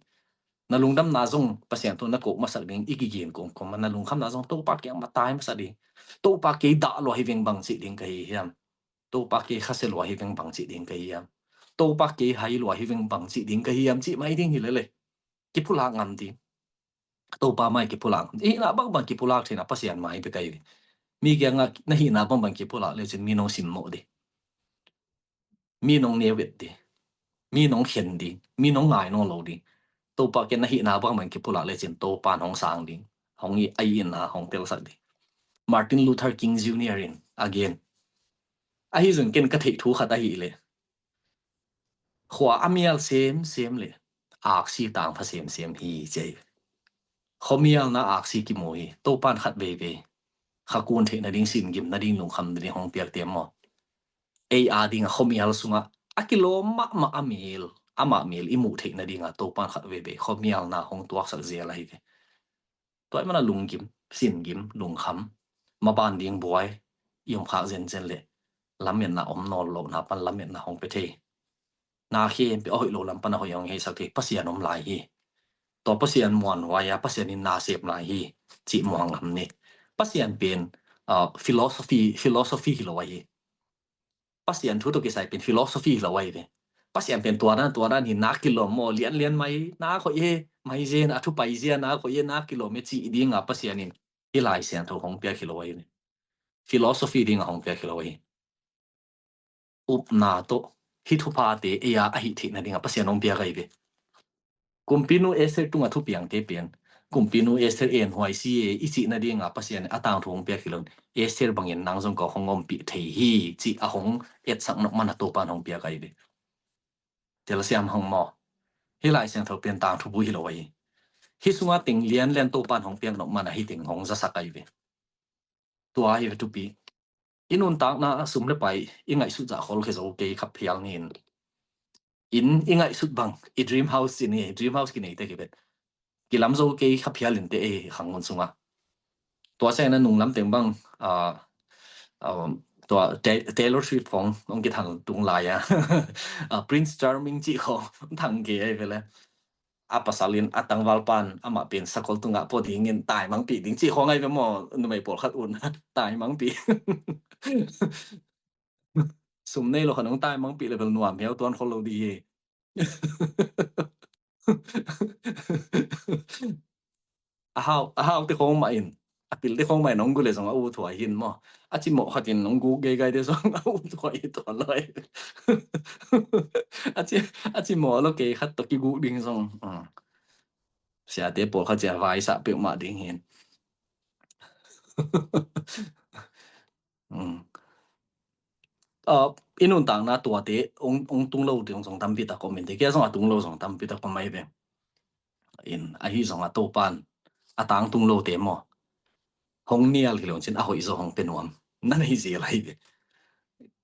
Na lungdamna zong Pasian tungah na ko masak ding i kigin kongkong a na lungkhamna zong Topa kiang matai masa ding. Topa kei dah lua hi veng bang cih ding ka hi hiam. Topa kei khasia lua hi veng bang cih ding ka hi hiam. Topa kei hai lua hi veng bang cih ding ka hi hiam cih mai ding hi lele. Kipulak ngam ding. Topa mai kipulak. I hihna bangbang kipulak theihna Pasian mai bek ahi ve. Mi kiangah na hihna bangbang kipulak lecin mi nong sim mawh ding. Mi nong neu et ding. Mi nong khen ding. Mi nong ngai nawn lo ding. Topa kiang na hihna bangbang kipulak lecin Topa in hong sang ding. Hong i, a itna hong telsak ding. Martin Luther King Junior in again. Ahi zong ken ka theih thu khat ahih leh. Khua a mial semsem le aksi tangpha semsem hi ci ahi. Khuamialna aksi kimu hi. Topa in khat veivei kha kun theih nading, sin gim nading, lungkham nading hong piak te maw. Ei a dingah khuamial sungah a kilawm mahmah a mial, amah mial i muh theih nadingah Topa in khat veivei khuamialna hong tuaksak zel ahi ve. Tua ahih mana lunggim, sin gim, lungkham, maban ding buai i om khak zenzen leh lametna om nawn lohna pan lametna hong pia thei. Na khempeuh a hoih lo lam pan a hoih hong heisak thei Pasian om lai hi. Tua Pasian muanhuai a Pasian in na sep lai hi cih muang ngam ni. Pasian pen, ah, philosophy, philosophy hi lo ahi. Pasian thu tawh kisai pen philosophy hi lo ahi ve. Pasian pen tua dan, tua dan hi, na kilawm maw, lianlian mai, na khoih hi, mai zen, a thu pai zia, na khoih hi, na kilawm hi cih dinga Pasian in hih Lai Siangtho hong piak hi lo ahi ve. Philosophy dinga hong piak hi lo ahi. Upna tawh hih thuphate ei a ahih theihna dinga Pasian hong piak ahi ve. Kumpinu Esther tungah thupiangte pen, Kumpinu Esther en huai si e i cihna dinga Pasian a tangthu hong piak hi lo in, Esther bangin nang zong ka hong ompih thei hi cih a hong etsak nop man a Topan hong piak ahi ve. Tel siam hong maw. Hih Lai Siangtho pen tangthu bui hi lo ahi. Hih sunga ting lianlian Topan hong piak nop man a hih ting hong zasak ahi ve. Tua hi ve thupi. I nuntakna a sum le pai i ngaihsut zah khol khe zo kei kha phial ni in. Inn i ngaihsut bang, i dream house ci ni, dream house kinei te ki vet. Kilam zo kei kha phial in te ei khang ngun sungah. Tua ciangin a nunglam teng bang, ah, um, tua Ta-, Taylor Swift hong, hong kithang tung lai a. Ah, Prince Charming cih khong thang kei ahi ve le. A pasal in a tangval pan amah pen sakol tungah pua dingin taimangpih ding cih khong ahi ve maw, numei pawlkhat un. Taimangpih. Sum nei lo khat hong taimangpih le bel nuam hiau tuan khol lo ding hi. A hau, a hau te khong mah in, a pil te khong mah in hong gu le zong a ut huai hin maw. A cimawh khat in hong guk geigai te zong a ut huai hi tuan lo hi. A ci, a cimawh lo kei khat tawh kiguk ding zong. Hmm. Siate pawlkhat cia vaisah peuhmah ding hin. Hmm. Ah, i nuntakna tuate hong, hong tung lo ding zong tampi tak om in te, kia zong a tung lo zong tampi tak om ahi ve. In, ahi zong a Topan a tangtung lote maw, hong nial hi lo cin a hoih zaw hong pe nuam na nei zel ahi ve.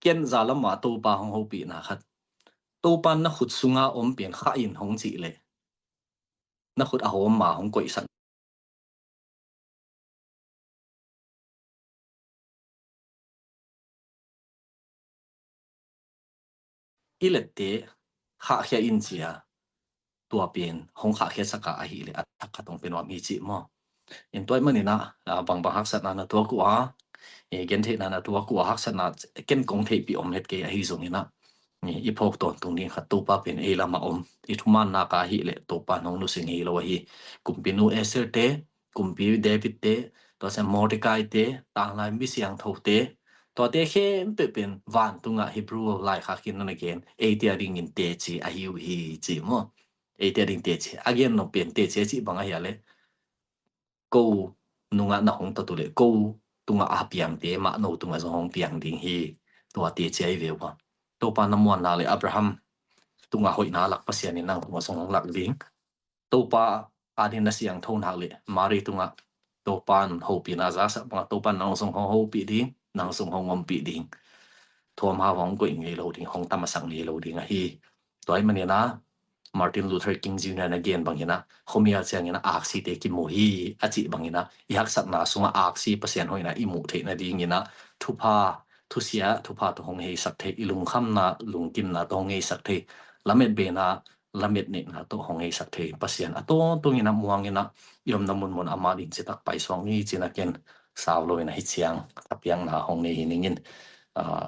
Ken zalam a Topa hong hopihna khat, Topan na khut sunga om pen khah in hong cih leh na khut a hawm ma hong koihsak. I lette khahkhia in cia, tua pen hong khahkhia saka ahih leh a thak khat hong pe nuam hi cih maw. In tua ahih maninah, ah, bangbang haksatna na tuak uh a, eh, gentheihna na tuak uh a, haksatna ken kong theihpih om het kei ahi zonginah, eh, i phawk tawntung ding khat Topa pen ei lamah om. I thumaanna ka ahih leh Topa nong nusia ngei lo ahi. Kumpinu Esther te, kumpi David te, tua sia Mordecai te, tanglai mi siangtho te, tuate khempeuh pen vantungah Hebrew laikhak in nana gen, eite a dingin teci ahi uh hi ci maw. Eite a ding teci. A gen nop pen teci a cih bang ahi a leh, ko nungah na hong tot uh leh ko tungah a piangte mah no tungah zong hong piang ding hi. Tua teci ahi ve uh a. Topa na muanna leh Abraham tungah hoihna lak Pasian in nang tungah zong hong lak ding. Topa adin na siangtho nak leh Mary tungah Topan hopihna zasak bangah Topan nang zong hong hopih ding, nang zong hong ompih ding. Thuam hau hong koih ngei lo ding, hong tamasak ngei lo ding ahi. Tua ahih maninah Martin Luther King Junior na gen banginah, khuamial cianginah aksite kimu hi a cih banginah, i haksatna sungah aksi Pasian hoihna i muh theih nadinginah thupha, thusia, thupha tawh hong heisak thei, i lungkhamna, lungkimna tawh hong heisak thei, lamet bena, lamet neihna tawh hong heisak thei Pasian a tawntunginah muanginah i omna munmun amah ding citak paisuak ni cinah ken sau loinah hi ciang a piakna hong nei hi ningin, ah,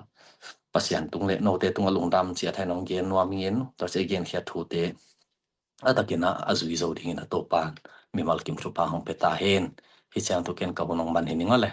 Pasian tung le note tungah lungdam ciah thai nong gen nuam ingin, tua ciah i genkhiat thute a takinah a zui zo dingin a Topan mimal kim thupha hong pia ta hen. Hi ciang tu ken ka hun hong man hi ning aw le.